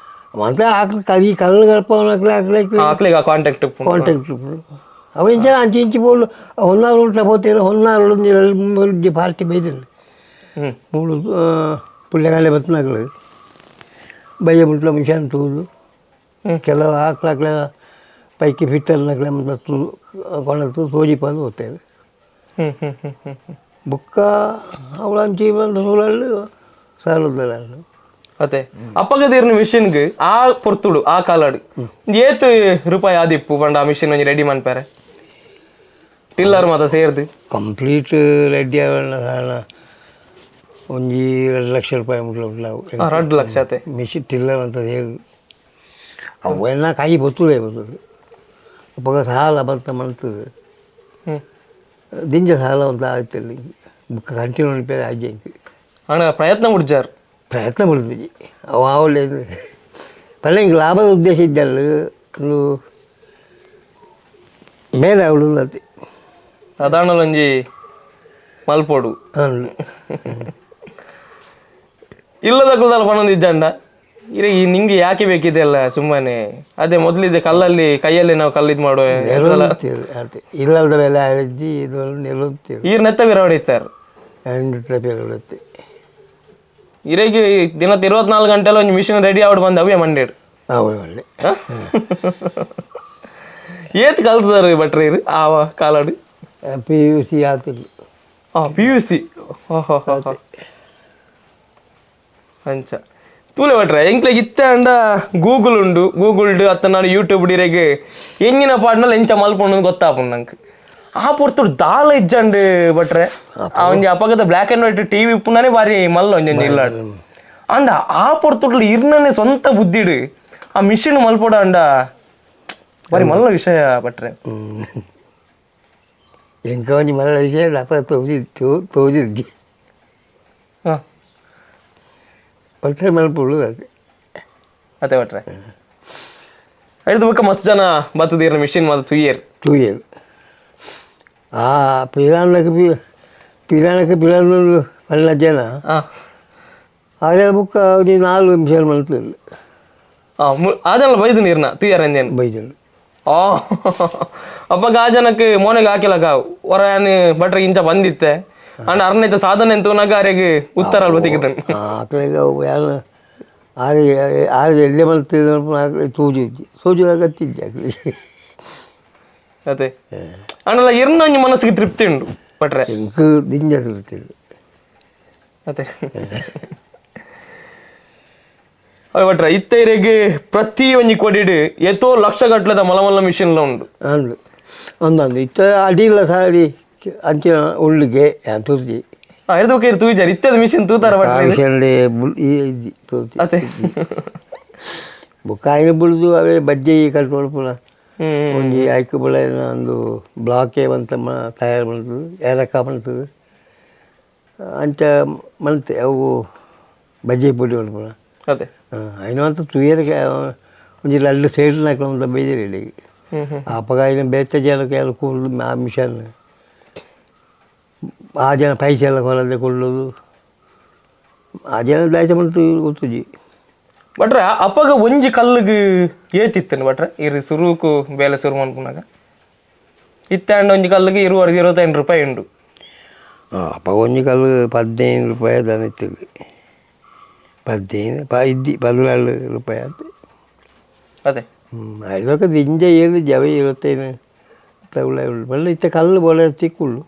ಮತ್ತೆ ಆಕ್ಲು ಕಲಿ ಕಲ್ಲು ಕಲ್ಪವನಕ್ಲೆ ಆಕ್ಲೆ ಆಕ್ಲೆಗ್ ಆ ಕಾಂಟ್ಯಾಕ್ಟ್ ಕಾಂಟ್ಯಾಕ್ಟ್ ಅವ ಇಂಚ ಅಂಚಿ ಇಂಚಿ ಬೋಳು ಹೊನ್ನಾವರ ಉಂಟ ಪೋತೇರು. ಹೊನ್ನಾವರ ಒಂಜಿ ಎರಡು ಪಾರ್ಟಿ ಬೈದಿಲ್ಲ. ಮೂಳು ಪುಳ್ಳೆಗಾಲೆ ಬತ್ತನಾಗ್ಲು ಬಯ್ಯ ಮುಟ್ಲ ಮಿಷನ್ ತೂದು ಕೆಲವು ಆಕ್ಲಾಕ್ಲ ಪೈಕಿ ಫಿಟ್ಟರ್ನಕ್ಲೆ ಮತ್ತು ಕೊಣತು ಸೋಜಿ ಬಂದು ಹೋಗ್ತೇವೆ. ಹ್ಮ್ ಹ್ಮ್ ಹ್ಮ್ ಹ್ಮ್ ಬುಕ್ಕ ಅವಳ ಅಂಚಿ ಬಂದು ಸೂಳಲ್ಲಿ ಸಾಲುದಲ್ಲ. ಅದೇ ಅಪ್ಪಗದ ಇರ್ನ ಮಿಷಿನ್ಗ್ ಆ ಪೊರ್ತುಡು ಆ ಕಾಲಾಡು ಏತ್ ರೂಪಾಯಿ ಆದಿಪ್ಪು ಪಂಡ ಆ ಮಿಷಿನ್ ಒಂಜಿ ರೆಡಿ ಮನ್ಪಾರೆ ಟಿಲ್ಲರ್ ಮಾತ ಸೇರ್ದು? ಕಂಪ್ಲೀಟ್ ರೆಡಿ ಆಗೋಣ ಕಾರಣ ಒಂಜಿ 2 ಲಕ್ಷ ರೂಪಾಯಿ ಮುಟ್ಲ. 2 ಲಕ್ಷ ಅತೆ ಮಿಷಿನ್ ಟಿಲ್ಲರ್ ಅಂತ ಹೇಳಿ ಅವೆಲ್ಲ ಕಾಯಿ ಬರ್ತದೆ ಬರ್ತದೆ. ಅಪ್ಪಗ ಸಾಲ ಬಂತ ಮಲ್ತದೆ ದಿಂಜ ಸಾಲ ಅಂತ ಆಯ್ತಲ್ಲಿ ಬುಕ್ಕ ಕಂಟಿನ್ಯೂ ರಿಪೇರಿ ಆಗಿ. ಅಣ್ಣ ಪ್ರಯತ್ನ ಮುಡ್ಜಾರ್ ಪ್ರಯತ್ನ ಪಡ್ತೀವಿ ಅವು ಆವಲ್ಲ ಪಳ್ಳೆ ಹಿಂಗೆ ಲಾಭದ ಉದ್ದೇಶ ಇದ್ದಲ್ಲ ಒಂದು ಮೇಲೆ ಅವಳು ಅದು ಸಾಧಾರಣೊಂಜಿ ಮಲ್ಪೋಡು ಇಲ್ಲದ ಕುಲ್ದಲ್ಲ ಪಣೊಂದು ಇಜ್ಜಂಡ ಇರೆ ಈ ನಿಂಗೆ ಯಾಕೆ ಬೇಕಿದೆ ಅಲ್ಲ ಸುಮ್ಮನೆ ಅದೇ ಮೊದಲಿದೆ ಕಲ್ಲಲ್ಲಿ ಕೈಯಲ್ಲಿ ನಾವು ಕಲ್ಲಿದ್ ಮಾಡುವ ಇಲ್ಲದ ಮೇಲೆ ಅಜ್ಜಿ ಇದು ನೆಲುತ್ತೀವಿ ಈರ್ ನೆತ್ತ ಬಿರ ಹೊಡಿತಾರೆ ಹೊಡಿತೆ. ಇರೆಗೆ ದಿನ 24 ಗಂಟೆಲ್ಲ ಒಂದು ಮಿಷಿನ್ ರೆಡಿ ಆವಡ್ ಬಂದು ಅವೇ ಮಂಡೇಡು ಅವೇ ಒಳ್ಳೆ ಏತ್ ಕಲ್ತದಾರೆ ಭಟ್ರೆ ಇರು ಆ ಕಾಲಾಡು? PUC ಆತಿಲ್ಲ. PUC ಅಂಚ ತೂಲೆ ಭಟ್ರೆ ಎಂಕ್ಲೆಗ್ ಇತ್ತೆ ಅಂಡ ಗೂಗಲ್ ಉಂಡು, ಗೂಗಲ್ಡ್ ಅತ್ತ ನಾನು ಯೂಟ್ಯೂಬ್ ಇರೆಗ್ ಎಂಗಿನ ಪಾಡ್ನಲ್ಲಿ ಎಂಚ ಮಲ್ಪೊಂಡು ಗೊತ್ತಾಪುಂಡು ನಂಗೆ. ಆ ಪೊರ್ತುಡು ದಾಲ ಇಜ್ಜಂಡು ಭಟ್ರೆ, ಆ ಒಂಜಿ ಅಪಗದ black and white TV ಇಪ್ಪುನಾನೆ ಬಾರಿ ಮಲ್ಲ ಒಂಜೊಂಜಿ ಇಲ್ಲಾಡು. ಅಂಡ ಆ ಪೊರ್ತುಡು ಇರ್ನನೆ ಸ್ವಂತ ಬುದ್ಧಿಡು ಆ ಮಿಷಿನ್ ಮಲ್ಪೊಡ ಅಂಡ ಬಾರಿ ಮಲ್ಲ ವಿಷಯ ಭಟ್ರೆ. ಎಂಕ ಒಂಜಿ ಮಲ್ಲ ವಿಷಯ ಅಪ್ಪ ತೋಜಿ ತೋಜಿದ್ದಿ ಒಟ್ಟೆ ಮಲ್ಪುಳು ಅದು. ಅದೇ ಭಟ್ರೆ ಐದು ಬೊಕ್ಕ ಮಸ್ತ್ ಜನ ಬತ್ತದಿರ್ನ ಮಿಷಿನ್ ಮಾತ ತೂಯೆರ್ ತೂಯೆರ್. ಆ ಪಿರಾಣಕ್ಕೆ ಪಿರಾಣಕ್ಕೆ ಪಿರಾಣೊಂದು ಪಲ್ಲ ಜನ ಆಗ ಬುಕ್ಕ ಒಂಜಿ 4 ಮಿಷನ್ ಮಲ್ತುಲ್ಲು. ಆ ಜನ ಬೈದು ನೀರ್ನ ತೂಯರ್ ಅಂದೇನು ಬೈದನು. ಅಪ್ಪಗ ಆ ಜನಕ್ಕೆ ಮೋನೆಗೆ ಹಾಕಿಲಕ ಹೊರ ಭಟ್ರಿಗೆ ಇಂಚ ಬಂದಿತ್ತೆ ಅಂಡ ಅರ್ನೈತ ಸಾಧನೆ ಎಂತೂನಾಗ ಅರೆಗ್ ಉತ್ತರ ಅಲ್ಪ ತಿಕ್ಕುದನ್. ಆಕಳಿಗೆ ಯಾರು ಆರು ಆರು ಎಲ್ಲೆ ಮಲ್ತಿದ್ರು ಆಕಳಿ ತೂಜುಜ್ಜಿ ತೂಜು ಆಗತ್ತಿದ್ದೆ ಆಕಳಿ. ಅದೇ ಅಂಡಲ ಇರ್ನ ಒಂಜಿ ಮನಸ್ಸಿಗೆ ತೃಪ್ತಿ ಉಂಡು ಭಟ್ರೆ. ಎಂಕ್ ದಿಂಜ ತೃಪ್ತಿ ಉಂಡು. ಅದೇ ಅವೆ ಭಟ್ರೆ ಇತ್ತೆ ಇರೆಗ್ ಪ್ರತಿ ಒಂಜಿ ಕೊಡಿಡ್ ಏತೋ ಲಕ್ಷ ಗಟ್ಲೆದ ಮಲ ಮಲ್ಲ ಮಿಷಿನ್ಲ ಉಂಡು. ಅಂದು ಅಂದಂದು ಇತ್ತ ಅಡಿಲ್ಲ ಸಾರಿ ಅಂಚಿನ ಉಳ್ಳಿಗೆ ತೂತಿ. ಐದು ತೂಜಾರ್ ಇತ್ತದ ಮಿಷಿನ್ ತೂತಾರ ಭಟ್ರೆ? ಮಿಷನ್ ತೂತಿ. ಅದೇ. ಬೊಕ್ಕ ಐನ ಬುಳ್ದು ಅವೇ ಬಜ್ಜೆ ಕಟ್ ಮಲ್ಪುನ ಒಂಜಿ ಐಕ್ ಬುಳ ಒಂದು ಬ್ಲಾಕೆ ಬಂತ ತಯಾರು ಮಲ್ತದೆ, ಏಲಕ್ಕ ಮಲ್ತದೆ, ಅಂಚ ಮಲ್ತೆ ಅವು ಬಜ್ಜೆ ಪೊಡಿ ಮಲ್ಪುನ. ಅದೇ. ಐನ ಅಂತ ತೂಯರಿಗೆ ಒಂಜಿ ಲಡ್ಡು ಸೇರ್ನಾಕ ಅಂತ ಬೈದಿರಿ ಇಲ್ಲಿಗೆ. ಹ್ಮ್ ಹ್ಮ್ ಅಪಗ ಐನ ಬೇತೆ ಜನಕ್ಕೆ ಎಲ್ಲ ಕೂಡ್ದು ಆ ಮಿಷನ್ ಆ ಜನ ಪೈಸೆ ಎಲ್ಲ ಕೊರದೆ ಕೊಳ್ಳೋದು, ಆ ಜನ ದಾಯ್ತ ಮಂತು ಗೊತ್ತುಜಿ. ಭಟ್ರೆ, ಅಪ್ಪಗ ಒಂಜಿ ಕಲ್ಲಿಗೆ ಏತಿತ್ತನು ಭಟ್ರೆ ಇರು ಸುರುಕು ಬೇಲೆ ಸುರು ಮನ್ಪುನಾಗ? ಇತ್ತಾಂಡ ಒಂಜಿ ಕಲ್ಲಿಗೆ 20, 25 ರೂಪಾಯಿ ಉಂಡು. ಅಪ್ಪ ಒಂಜಿ ಕಲ್ಲು 15 ರೂಪಾಯಿ ದನ ಇತ್ತು, 15 ಇದ್ದಿ 14 ರೂಪಾಯಿ ಆಯ್ತು. ಅದೇ. ಐದೊಕ್ಕ ದಿಂಜ ಏಳು ಜವ 25 ತಗೊಳ್ಳ ಬಳ್ಳ ಇತ್ತ ಕಲ್ಲು ಬೋಳೆ ತಿಕ್ಕುಳ್ಳು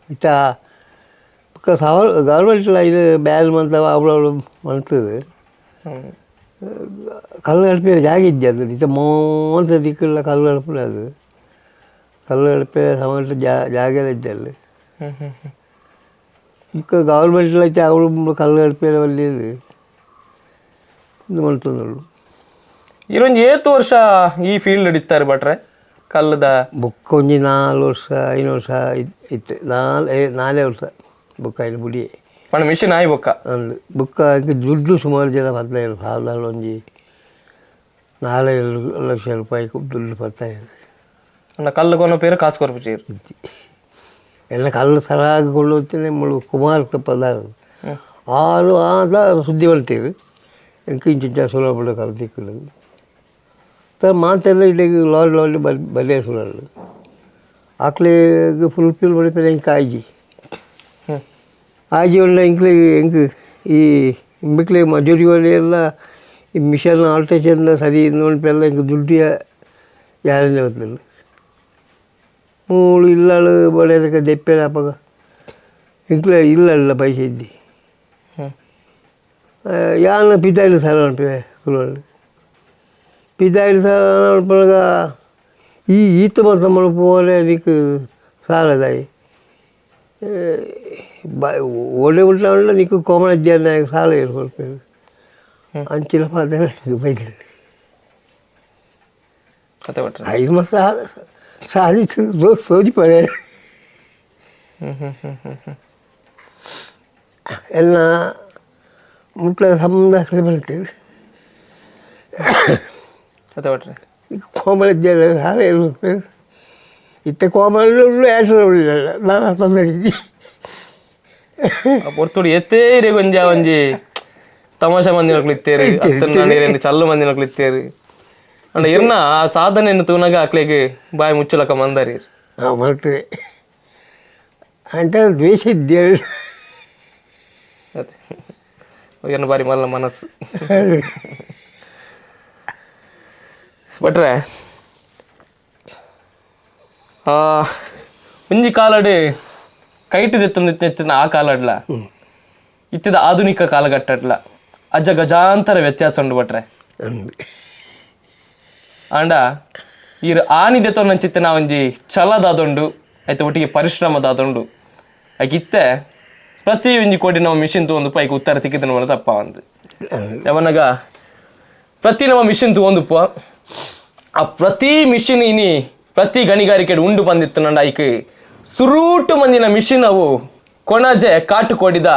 ಇತ್ತ. ಸವಾಲ್ ಗೌರ್ಮೆಂಟ್ ಇದು ಬ್ಯಾಲ್ ಮಂತ ಅವಳು ಮಂತದೆ. ಕಲ್ಲು ಗಡಪೆ ಜಾಗ ಇದ್ದೆ ಅದು ಇತ್ತ ಮೋಂತ ದಿಕ್ಕುಳ್ಳ ಕಲ್ಲು ಗಡಪುಲ ಅದು ಕಲ್ಲು ಗಡಪೆ ಸಮಾಟ ಜಾಗ ಇದ್ದೆ ಅಲ್ಲಿ. ಹ್ಮ್ ಹ್ಮ್ ಹ್ಮ್. ఇంకా గవర్నమెంట్లో అయితే ఆవిడ కళ్ళు గడిపే వాళ్ళు ಇದು ಮಂತೊಂದುಳ್ಳು. ಇರೊಂಜಿ ಏತ್ ವರ್ಷ ಈ ಫೀಲ್ಡ್ ಇತ್ತಾರೆ ಭಟ್ರೆ ಕಲ್ಲದ? ಬೊಕ್ಕ ಒಂಜಿ 4 ವರ್ಷ 5 ವರ್ಷ ಇತ್ತು, ನಾಲ್ೇ ವರ್ಷ ಬೊಕ್ಕ ಐನು ಬುಡಿಯೆ. ಪಂಡ ಮಿಷಿನ್ ಆಯಿ ಬೊಕ್ಕ? ಅಂದು ಬೊಕ್ಕ ಇಂಕ್ ದುಡ್ಡು ಸುಮಾರು ಜನ 15 ಸಾವಿರ ಒಂಜಿ 4 ಲಕ್ಷ ರೂಪಾಯಿ ದುಡ್ಡು 15. ಪಂಡ ಕಲ್ಲು ಕೊನ ಪೇರು ಕಾಸು ಕೊರ್ಪು ಚೇರು? ಇತ್ತಿ ಎಲ್ಲ ಕಲ್ಲು ಸರಾಗಿ ಕೊಳ್ಳುತ್ತೇನೆ ಮುಳು ಕುಮಾರ್ ಪದಾರ ಆರು ಆದ ಸುದ್ದಿ ಬರ್ತೇವೆ ಇಂಕ ಇಂಚಿಂಚ ಸುಲಭ ಕಲ್ಲು ತಿಕ್ಕುದು ತ ಮಾತೆಲ್ಲ ಇಲ್ಲಿಗೆ ಲಾರಿ ಲಾರಿ ಬಲ್ ಬಲೆ ಸುಲಲ್ಲ ಆಕ್ಲಿಗೆ ಫುಲ್ಫಿಲ್ ಬಡಿತಾರೆ. ಇಂಕ ಆಯ್ಜಿ ಆಯ್ಜಿ ಉಳ್ಳ ಇಂಕ್ಲಿ ಇಂಕ್ ಈ ಇಂಬಿಕ್ಲೆ ಮಜೂರಿ ಎಲ್ಲ ಈ ಮಿಷನ್ ಆಲ್ಟ್ರೇಷನ್ ಸರಿ ನೋಡ್ಪೆಲ್ಲ ಇಂಕ ದುಡ್ಡು ಯಾರಿಂದ ಬರ್ತಲ್ಲ ಮೂಳು ಇಲ್ಲಾಳು ಬಳೆಯದಕ್ಕೆ ದೆಪ್ಪೆಲ್ಲ ಅಪ್ಪಗ ಇಂಕ್ಲೆ ಇಲ್ಲ ಇಲ್ಲ ಪೈಸೆ ಇದ್ದಿ. ಯಾನ ಪಿದಾಯಿಲು ಸಾಲ ಅನ್ಪೆ ಕುಲೋಳು ಪಿದಾಯಿಲು ಸಾಲ ಅನ್ಪನಗ ಈ ಈತ ಮಾತ್ರ ಮಲ್ಪುವರೆ ಅದಕ್ಕೆ ಸಾಲದಾಯಿ ಓಡೆ ಉಂಟು ನೀಕು ಕೋಮಲ ಸಾಲ ಇರ್ಕೊಳ್ಪೇರು ಅಂಚಿನ ಪಾದ ಬೈದಿಲ್ಲ. ಕತೆ ಭಟ್ರೆ. ಐದು ಮಸ್ತ ಸಾಧಿಸಿ ಸೋಜಿ ಪಡೆ. ಹ್ಮ್ ಹ್ಮ್ ಹ್ಮ್ ಹ್ಮ್ ಹ್ಮ್. ಎಲ್ಲ ಮುಟ್ಲ ಸಂಬಂಧ ಕಡೆ ಬರ್ತೇವೆ. ಕತೆ ಭಟ್ರೆ. ಕೋಮಲ ಸಾಲ ಇರ್ಬೇಕು ಇತ್ತ ಕೋಮಲ ಏಸು ನಾನು ತೊಂದರೆ ಇದ್ದಿ. ಆ ಪೊರ್ತುಡು ಎತ್ತೇ ಇರೆ ಒಂಜಿ ಒಂಜಿ ತಮಾಷೆ ಮಂದಿನಕ್ಲು ಇತ್ತೇರು, ಅತ್ತನ ನೀರೇನು ಚಲ್ಲು ಮಂದಿನಕ್ಲು ಇತ್ತೇರು. ಅಂಡ ಇರ್ನ ಆ ಸಾಧನೆಯನ್ನು ತೂನಗ ಅಕ್ಲೆಗ್ ಬಾಯಿ ಮುಚ್ಚಲಕ ಮಂದರಿ. ಹಾಂ ಮಾಡ್ತೇವೆ ಅಂತ ದ್ವೇಷ ಇದ್ದೇವೆ. ಅದೇ ಇರ್ನ ಬಾರಿ ಮಲ್ಲ ಮನಸ್ಸು ಭಟ್ರೆ. ಆ ಒಂಜಿ ಕಾಲಡ್ ಕೈಟ್ ದೆತ್ತೊಂದು ಇತ್ತಿನ ಆ ಕಾಲಡ್ಲ ಇತ್ತಿದ ಆಧುನಿಕ ಕಾಲಘಟ್ಟಡ್ಲ ಅಜ್ಜ ಗಜಾಂತರ ವ್ಯತ್ಯಾಸ ಉಂಡು ಭಟ್ರೆ. ಅಂದು. ಆಂಡ ಈರ್ ಆನಿ ದೆತ್ತೊಂದಂಚಿತ್ತಿನ ಒಂಜಿ ಛಲದಾದುಂಡು, ಐತ ಒಟ್ಟಿಗೆ ಪರಿಶ್ರಮದಾದುಂಡು. ಐಕ್ ಇತ್ತೆ ಪ್ರತಿ ಒಂಜಿ ಕೋಟಿ ನಾವು ಮಿಷಿನ್ ತಗೊಂಡು ಐಕ್ ಉತ್ತರ ತಿಕ್ಕಿದ ತಪ್ಪ ಒಂದು ಯಾವನಾಗ ಪ್ರತಿ ನಮ್ಮ ಮಿಷಿನ್ ತಗೊಂಡುಪ್ಪ ಆ ಪ್ರತಿ ಮಿಷಿನ್ ಇನಿ ಪ್ರತಿ ಗಣಿಗಾರಿಕೆ ಉಂಡು ಬಂದಿತ್ತು ನಂಡ ಐಕ್ ಸುರೂಟು ಮಂದಿನ ಮಿಷಿನ್ ಅವು ಕೊಣಜೆ ಕಾಟು ಕೋಡಿದ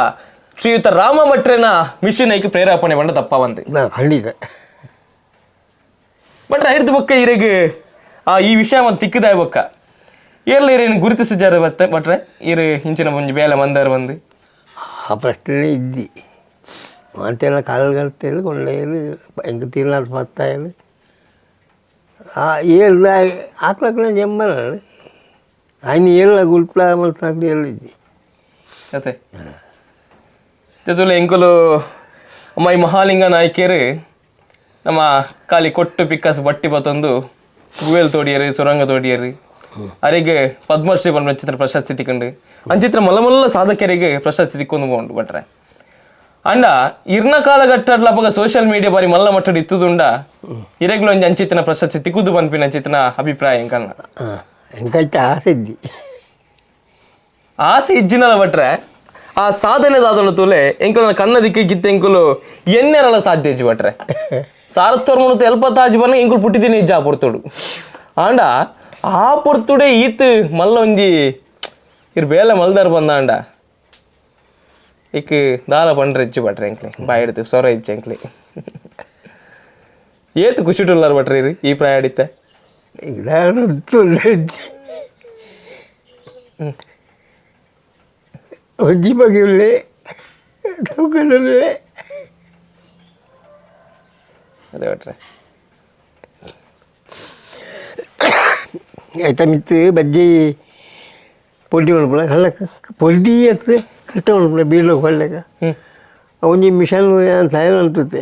ಶ್ರೀಯುತ ರಾಮ ಭಟ್ರೆನ ಮಿಷಿನ್ ಐಕ್ ಪ್ರೇರೇಪಣೆ ಬಂಡ ತಪ್ಪ ಬಂದು. ನಾ ಖಂಡಿತ. ಬಟ್ ಐರ್ದು ಬೊಕ್ಕ ಇರೆಗ್ ಆ ಈ ವಿಷಯ ಮತ್ತೆ ತಿಕ್ಕದಾಯ ಬೊಕ್ಕ ಏರ್ಲ ಇರೇನು ಗುರುತಿಸಿದ್ದಾರೆ ಬತ್ತೆ ಭಟ್ರೆ ಇರು ಇಂಚಿನ ಒಂಜಿ ಬೇಲೆ ಮಂದಾರ ಬಂದು? ಆ ಪ್ರಶ್ನೆ ಇದ್ದಿ ಅಂತೆಲ್ಲ ಕಾಲುಗಡ್ತೇಳು ಕೊಂಡೇಳು ಎಂಕ್ ತಿನ್ನಾದ ಪತ್ತಾಯಲು ಆ ಏಳು ಆಕ್ಲಕ್ಕನ ಜಮ್ಮರ ఆయన ಏళ్ళ ಗುಲ್ಪ್ಲ ಮಲ್ತಾಕ್ಲಿ ಏಳು ಇದ್ದಿ. ಅದೇ ತೆದುಲ ಎಂಕುಲು ಅಮ್ಮ ಈ ಮಹಾಲಿಂಗ ನಾಯ್ಕೇರು ನಮ್ಮ ಖಾಲಿ ಕೊಟ್ಟು ಪಿಕ್ಕಸ್ ಬಟ್ಟಿ ಬತ್ತೊಂದು ಗುವೆಲ್ ತೋಡಿಯರು ಸುರಂಗ ತೋಡಿಯರು ಅರೆಗೆ ಪದ್ಮಶ್ರೀ ಚಿತ್ರ ಪ್ರಶಸ್ತಿ ತಿಕ್ಕೊಂಡು ಅಂಚಿತ್ರ ಮಲ್ಲ ಮಲ್ಲ ಸಾಧಕರಿಗೆ ಪ್ರಶಸ್ತಿ ತಿಕ್ಕೊಂಡು ಪೋಂಡು ಭಟ್ರೆ. ಅಂಡ ಇರ್ನ ಕಾಲಘಟ್ಟಡ್ಲ ಅಪಗ ಸೋಷಿಯಲ್ ಮೀಡಿಯಾ ಬಾರಿ ಮಲ್ಲ ಮಟ್ಟಡ್ ಇತ್ತುದುಂಡ ಇರೆಗ್ಲು ಒಂಜಿ ಅಂಚಿತ್ತಿನ ಪ್ರಶಸ್ತಿ ತಿಕ್ಕುದು ಪನ್ಪಿನ ಅಂಚಿತ್ತಿನ ಅಭಿಪ್ರಾಯ ಎಂಕಲ್ನ. ಎಂಕೈತೆ ಆಸೆ ಇದ್ದಿ. ಆಸೆ ಇಜ್ಜಿನಲ ಭಟ್ರೆ ಆ ಸಾಧನೆ ದಾದನ ತೂಲೆ ಎಂಕುಲ ಕನ್ನದಿಕ್ಕೆ ಗಿತ್ತ ಎಂಕುಲು ಎನ್ನೆರಲ ಸಾಧ್ಯ ಇಜ್ಜಿ ಭಟ್ರೆ. ಸಾರತ್ತೋರ್ ಎಲ್ಪತ್ತಾಜಿ ಬನ್ನ ಎಂಕುಲು ಪುಟ್ಟಿದ್ದೀನಿ ಇಜ್ಜ ಆ ಪೊರ್ತುಡು. ಆಂಡ ಆ ಪೊರ್ತುಡೆ ಈತ್ ಮಲ್ಲ ಒಂಜಿ ಇರ್ ಬೇಲೆ ಮಲ್ದಾರ್ ಬಂದಾಂಡ ಇಕ್ ದಾಲ ಪಂಡ್ರೆ ಇಜ್ಜಿ ಭಟ್ರೆ ಎಂಕ್ಲೆ ಬಾಯಿಡ್ತು ಸೊರ ಇಜ್ಜಿ ಎಂಕ್ಲೆ. ಏತು ಖುಷಿಟುಲ್ಲಾರ ಭಟ್ರೆ ಇರು ಈ ಪ್ರಾಯ ಅಡಿತ್ತೆ. ಒಂಜಿ ಬಗೆಯುಳ್ಳೆ ತೂಕಡುಳ್ಳೆ. ಅದೇ ಭಟ್ರೆ. ಐತ ಮಿತ್ತು ಬಜ್ಜಿ ಪೊಡಿ ಮಲ್ಪುನ ಕಳ್ಳ ಪೊಡಿ ಎತ್ತು ಕಟ್ಟ ಮಲ್ಪುನ ಬೀಳು ಕೊಳ್ಳಕ ಒಂಜಿ ಮಿಷನ್ ತಯಾರು ಅಂತುತ್ತೆ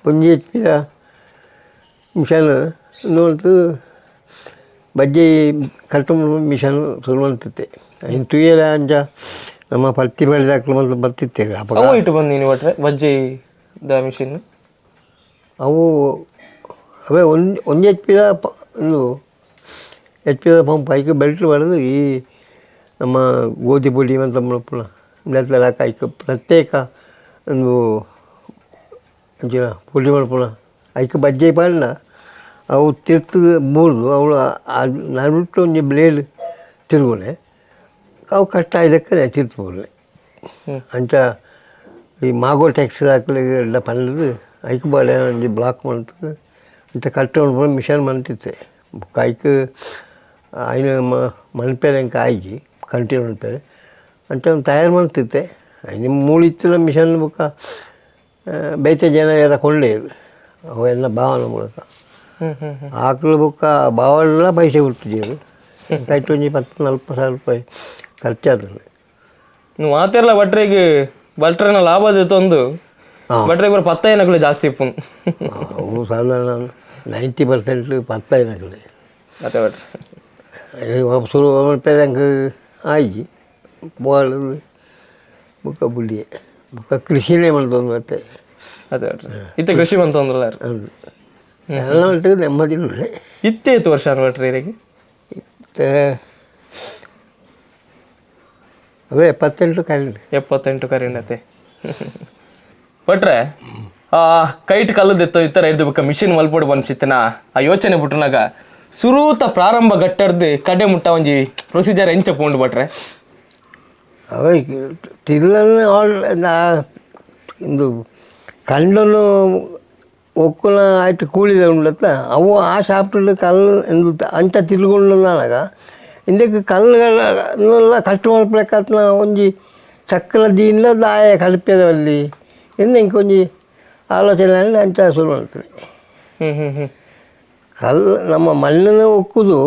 ಒಂಜಿ ಎಚ್ ಪಿದ ಮಿಷನ್ ಉಂದು ಬಜ್ಜಿ ಕಟ್ಟ ಮಿಷನ್ ಶುರು ಮಂತುತ್ತೆ. ಇನ್ನು ತುಯ್ಯಲ ಅಂಚ ನಮ್ಮ ಪತ್ತಿ ಬೆಳೆದಾಕ್ಲು ಮಂತ್ ಬತ್ತಿತ್ತೆ ಅಪಗ. ಅವು ಇಟ್ಟು ಬಂದೀನಿ ಭಟ್ರೆ ಬಜ್ಜಿ the machine. ಅವು ಅವೇ ಒಂದು ಒಂಜಿ ಎಚ್ ಪಿದ ಒಂದು ಎಚ್ ಪಿದ ಪಂಪ್ ಐಕ್ ಬೆಲ್ಟ್ ಬಡ್ದು ಈ ನಮ್ಮ ಗೋಧಿ ಪೊಡಿ ಮಂತ ಮಲ್ಪುನ ಇಂದೆತ್ತಲ ಐಕ್ ಪ್ರತ್ಯೇಕ ಒಂದು ಅಂಚಿನ ಪೊಡಿ ಮಲ್ಪುನ ಐಕ್ ಬಜ್ಜಿ ಪಾಡ್ಂಡ ಅವು ತಿರ್ತು ಬೂರ್ದು ಅವು ನಡುಟ್ಟು ಒಂಜಿ ಬ್ಲೇಡ್ ತಿರುಗುನೆ ಅವು ಕಷ್ಟ ಆಯ್ದಕ್ಕೆ ತಿರ್ತು ಬೂರ್ಲೆ. ಅಂಚ ಈ ಮಾಗೋ ಟ್ಯಾಕ್ಸ್ ಹಾಕ್ಲಿಕ್ಕೆ ಎಲ್ಲ ಪಂಡದು ಐಕ್ ಬಾಳೆ ಒಂಜಿ ಬ್ಲಾಕ್ ಮಂತ್ ಅಂಚ ಕಟ್ಟ ಮಲ್ಪುನ ಮಿಷನ್ ಮಂತಿತ್ತೆ. ಬೊಕ್ಕ ಐಕ್ ಐನ ಮನ್ಪೆರೆ ಎಂಕ್ ಆಯ್ಜಿ ಕಂಟಿನ್ಯೂ ಮನ್ಪೆರೆ ಅಂಚ ಒಂದು ತಯಾರು ಮಂತಿತ್ತೆ. ಐನ ಮೂಳಿತ್ತಿನ ಮಿಷನ್ ಬೊಕ್ಕ ಬೇತೆ ಜನ ಏರ ಕೊಂಡೇರು ಅವೆಲ್ಲ ಭಾವನ ಮೂಲಕ ಆಕಳು ಬೊಕ್ಕ ಬಾವಲ್ಲ ಪೈಸೆ ಕೊಡ್ತಿದ್ದೇವೆ. ಐಟ್ ಒಂಜಿ 10-40 ಸಾವಿರ ರೂಪಾಯಿ ಖರ್ಚಾತಂಡು. ನೀವು ಮಾತೆರ್ಲ ಭಟ್ರೆಗ್ ಭಟ್ರೆನ ಲಾಭ ತಂದು ಭಟ್ರೆ ಬರ ಪತ್ತೈನಕುಲು ಜಾಸ್ತಿ ಇಪ್ಪುನು. ಅವು ಸಾಧಾರಣ 90% ಪತ್ತೈನಕುಲೆ. ಅದೇ ಭಟ್ರೆ. ಶುರು ಮಲ್ಪೆರೆ ಎಂಕ್ ಆಯ್ಜಿ ಬೋಳು ಬೊಕ್ಕ ಬುಳ್ಳಿಯೆ ಬೊಕ್ಕ ಕೃಷಿನೇ ಮಲ್ತೊಂದು ಬತ್ತೆ. ಅದೇ ಭಟ್ರೆ ಇತ್ತೆ ಕೃಷಿ ಮಂತೊಂದುಲ್ಲ. ಹೌದು, ಎಲ್ಲ ಮಟ್ಟಿಗೆ ನೆಮ್ಮದಿ ಉಳ್ಳೆ. ಇತ್ತೆ ಏತ್ ವರ್ಷ ಭಟ್ರೆ ಇರೆಗ್? ಇತ್ತೆ ಅವೇ 78 ಕರೆಂಟ್. 78 ಕರೆಂಟ್ ಅತ್ತೆ ಭಟ್ರೆ. ಆ ಕೈಟ್ ಕಲ್ಲದೆತ್ತೋ ಇತ್ತರ ಹಿಡ್ದು ಬೊಕ್ಕ ಮಿಷಿನ್ ಮಲ್ಪೊಡು ಬನ್ಸಿತ್ತನ ಆ ಯೋಚನೆ ಬಿಟ್ಟನಾಗ ಸುರೂತ ಪ್ರಾರಂಭ ಘಟ್ಟರ್ದು ಕಡೆ ಮುಟ್ಟ ಒಂಜಿ ಪ್ರೊಸೀಜರ್ ಎಂಚ ಪೋಂಡು ಭಟ್ರೆ? ಅವೇ ತಿರ್ಲನ್ನು ಆಲ್ ಇಂದು ಕಂಡನು ಒಕ್ಕುನ ಆಯ್ತು ಕೂಳಿದ ಉಂಡತ್ತ ಅವು ಆ ಶಾಪ್ಟಲ್ಲಿ ಕಲ್ಲು ಇಂದು ಅಂಚ ತಿರುಗೊಂಡಾಗ ಇಂದಕ್ಕೆ ಕಲ್ಲುಗಳನ್ನೆಲ್ಲ ಕಟ್ಟು ಮಲ್ಪಲೆಕ್ಕತ್ನ ಒಂಜಿ ಚಕ್ರ ದೀಂಡ ದಾಯ ಕಲ್ಪೆದವಲ್ಲಿ ಇಂದು ಇಂಕ ಒಂಜಿ ಆಲೋಚನೆ ಅಂಚ ಶುರು ಮಾಡ್ತದೆ. ಹ್ಮ್ ಹ್ಮ್ ಹ್ಮ್ ಕಲ್ಲು ನಮ್ಮ ಮಣ್ಣನ್ನು ಒಕ್ಕುದು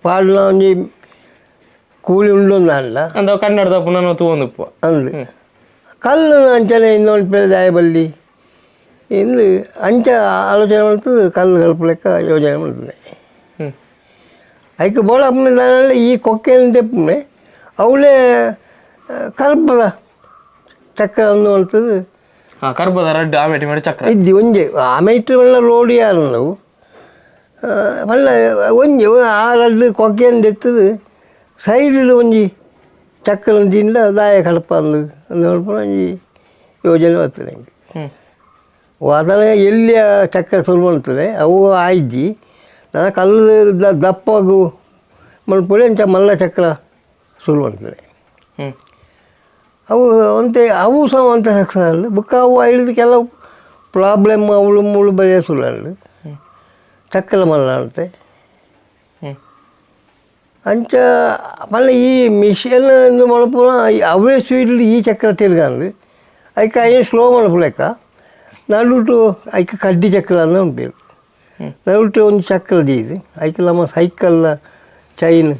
ಪಾಡ್ನ ಒಂಜಿ ಕೂಲಿ ಉಂಡೊಂದಲ್ಲ ಅಂದ ಕನ್ನಡದ ಪುನಃ ತೂವೊಂದುಪ್ಪು ಅಂದು ಕಲ್ಲು ಅಂಚನೆ ಇನ್ನೊಂದು ಪೇರೆ ದಾಯ ಬಲ್ಲಿ ಇಂದು ಅಂಚ ಆಲೋಚನೆ ಮಾಡ್ತದೆ. ಕಲ್ಲು ಕಲ್ಪಲೆಕ್ಕ ಯೋಜನೆ ಮಾಡ್ತದೆ. ಐಕ್ ಬೋಳ ಈ ಕೊಕ್ಕೆನ ತೆಪ್ಪುನೆ ಅವಳೇ ಕಲ್ಪದ ಚಕ್ರ ಅಂದು ಮಾಡ್ತದೆ. ಕರ್ಬದ ರಡ್ಡು ಆಮೇಟಿ ಮಾಡಿ ಚಕ್ರ ಇದ್ದಿ ಒಂಜೆ ಆಮೇಟ್ ಮಲ್ಲ ರೋಡ್ ಯಾರು ನಾವು ಮಲ್ಲ ಒಂಜಿ ಆ ರಡ್ಡು ಕೊಕ್ಕೆನ ತೆತ್ತದು ಸೈಡ್ ಒಂಜಿ ಚಕ್ರ ತಿಂದ ದಾಯ ಕಡಪ ಅಂದು ಅಂದು ಮಲ್ಪುನ ಒಂಜಿ ಯೋಜನೆ ಬರ್ತದೆ ಎಂಕ್. ವಾತಾವರಣ ಎಲ್ಲಿ ಆ ಚಕ್ರ ಶುರು ಮಾಡ್ತದೆ ಅವು ಆಯ್ದು ನನ್ನ ಕಲ್ಲು ದಪ್ಪಗು ಮಲ್ಪೊಳಿ ಅಂಚ ಮಲ್ಲ ಚಕ್ರ ಶುರು ಮಾಡ್ತದೆ. ಅವು ಒಂತೆ ಅವು ಸಹ ಒಂತೆ ಸಕ್ಸಸ್ ಅಲ್ಲ ಬುಕ್ಕ ಅವು ಹಿಡಿದು ಕೆಲವು ಪ್ರಾಬ್ಲಮ್ ಅವಳು ಮುಳು ಬರೆಯ ಶುರು ಅಲ್ಲ ಚಕ್ರ ಮಲ್ಲ ಅಂತೆ. ಅಂಚ ಮಲ್ಲ ಈ ಮಿಷನ್ ಇಂದು ಮಲ್ಪುನ ಅವೇ ಸ್ಪೀಡ್ ಈ ಚಕ್ರ ತಿರ್ಗಂದು ಐಕ್ ಐನ್ ಸ್ಲೋ ಮಲ್ಪುಲೆಕ್ಕ ನಡುಟು ಐಕ್ ಕಡ್ಡಿ ಚಕ್ರ ಅಂದ ಉಂಟು. ನಡುಟು ಒಂದು ಚಕ್ರ ದೀದು ಐಕ್ ನಮ್ಮ ಸೈಕಲ್ನ ಚೈನ್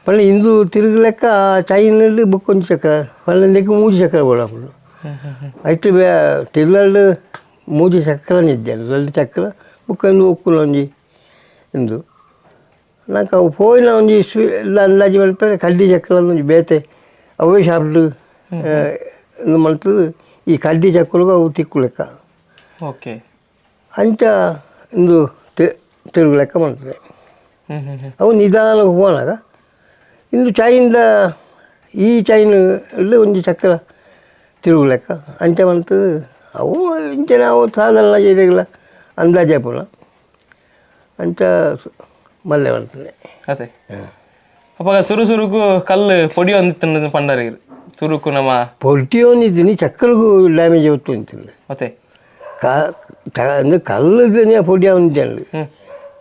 ಪಂಡ ಇಂದು ತಿರುಗಲೆಕ್ಕ ಚೈನಲ್ಲಿ ಬುಕ್ ಒಂಜಿ ಚಕ್ರ ಪಂಡ ಮೂಜಿ ಚಕ್ರ ಬೋಡಾಪುಂಡು. ಐಟ್ ತಿರ್ಲಡ್ ಮೂಜಿ ಚಕ್ರ ಇದ್ದೆ ರಡ್ಡ್ ಚಕ್ರ ಬುಕ್ಕ ಒಂದು ಒಕ್ಕುಲ ಒಂಜಿ ಇಂದು ನಂಗೆ ಅವು ಪೋಯಿನ ಒಂಜಿ ಅಂದಾಜು ಮಲ್ಪೆರೆ ಕಡ್ಡಿ ಚಕ್ರ ಒಂಜಿ ಬೇತೆ ಅವೇ ಶಾಪ್ಡ್ ಇಂದು ಮಲ್ತದು ಈ ಕಡ್ಡಿ ಚಕ್ರಗೂ ಅವು ತಿಕ್ಕು ಲೆಕ್ಕ. ಓಕೆ ಅಂಚ ಇಂದು ತಿರುಗು ಲೆಕ್ಕ ಮಾಡ್ತದೆ. ಅವು ನಿಧಾನ ಹೋಗೋಣಾಗ ಇಂದು ಚೈನ್ದ ಈ ಚೈನ್ ಒಂಜಿ ಚಕ್ರ ತಿರುಗು ಲೆಕ್ಕ ಅಂಚ ಮಂತು ಅವು ಇಂಚನೆ ಅವು ಸಾಧಾರಣ ಇರೆಗ್ಲ ಅಂದಾಜೆ ಪೂರ ಅಂಚ ಮಲ್ಲೆ ಮಾಡ್ತದೆ. ಅದೇ ಅಪ್ಪಗ ಸುರು ಸುರುಕು ಕಲ್ಲು ಪೊಡಿ ಒಂದಿತ್ತು ಪಂಡರಿ ಸುರುಕು ನಮ್ಮ ಪೊಡಿ ಒಂದಿದ್ದೀನಿ ಚಕ್ರಗೂ ಡ್ಯಾಮೇಜ್ ಹೊತ್ತು ಅಂತಿಲ್ಲ. ಮತ್ತೆ ಅಂದ್ರೆ ಕಲ್ಲುದನ್ನೇ ಪೊಡಿ ಒಂದಿದ್ದೆ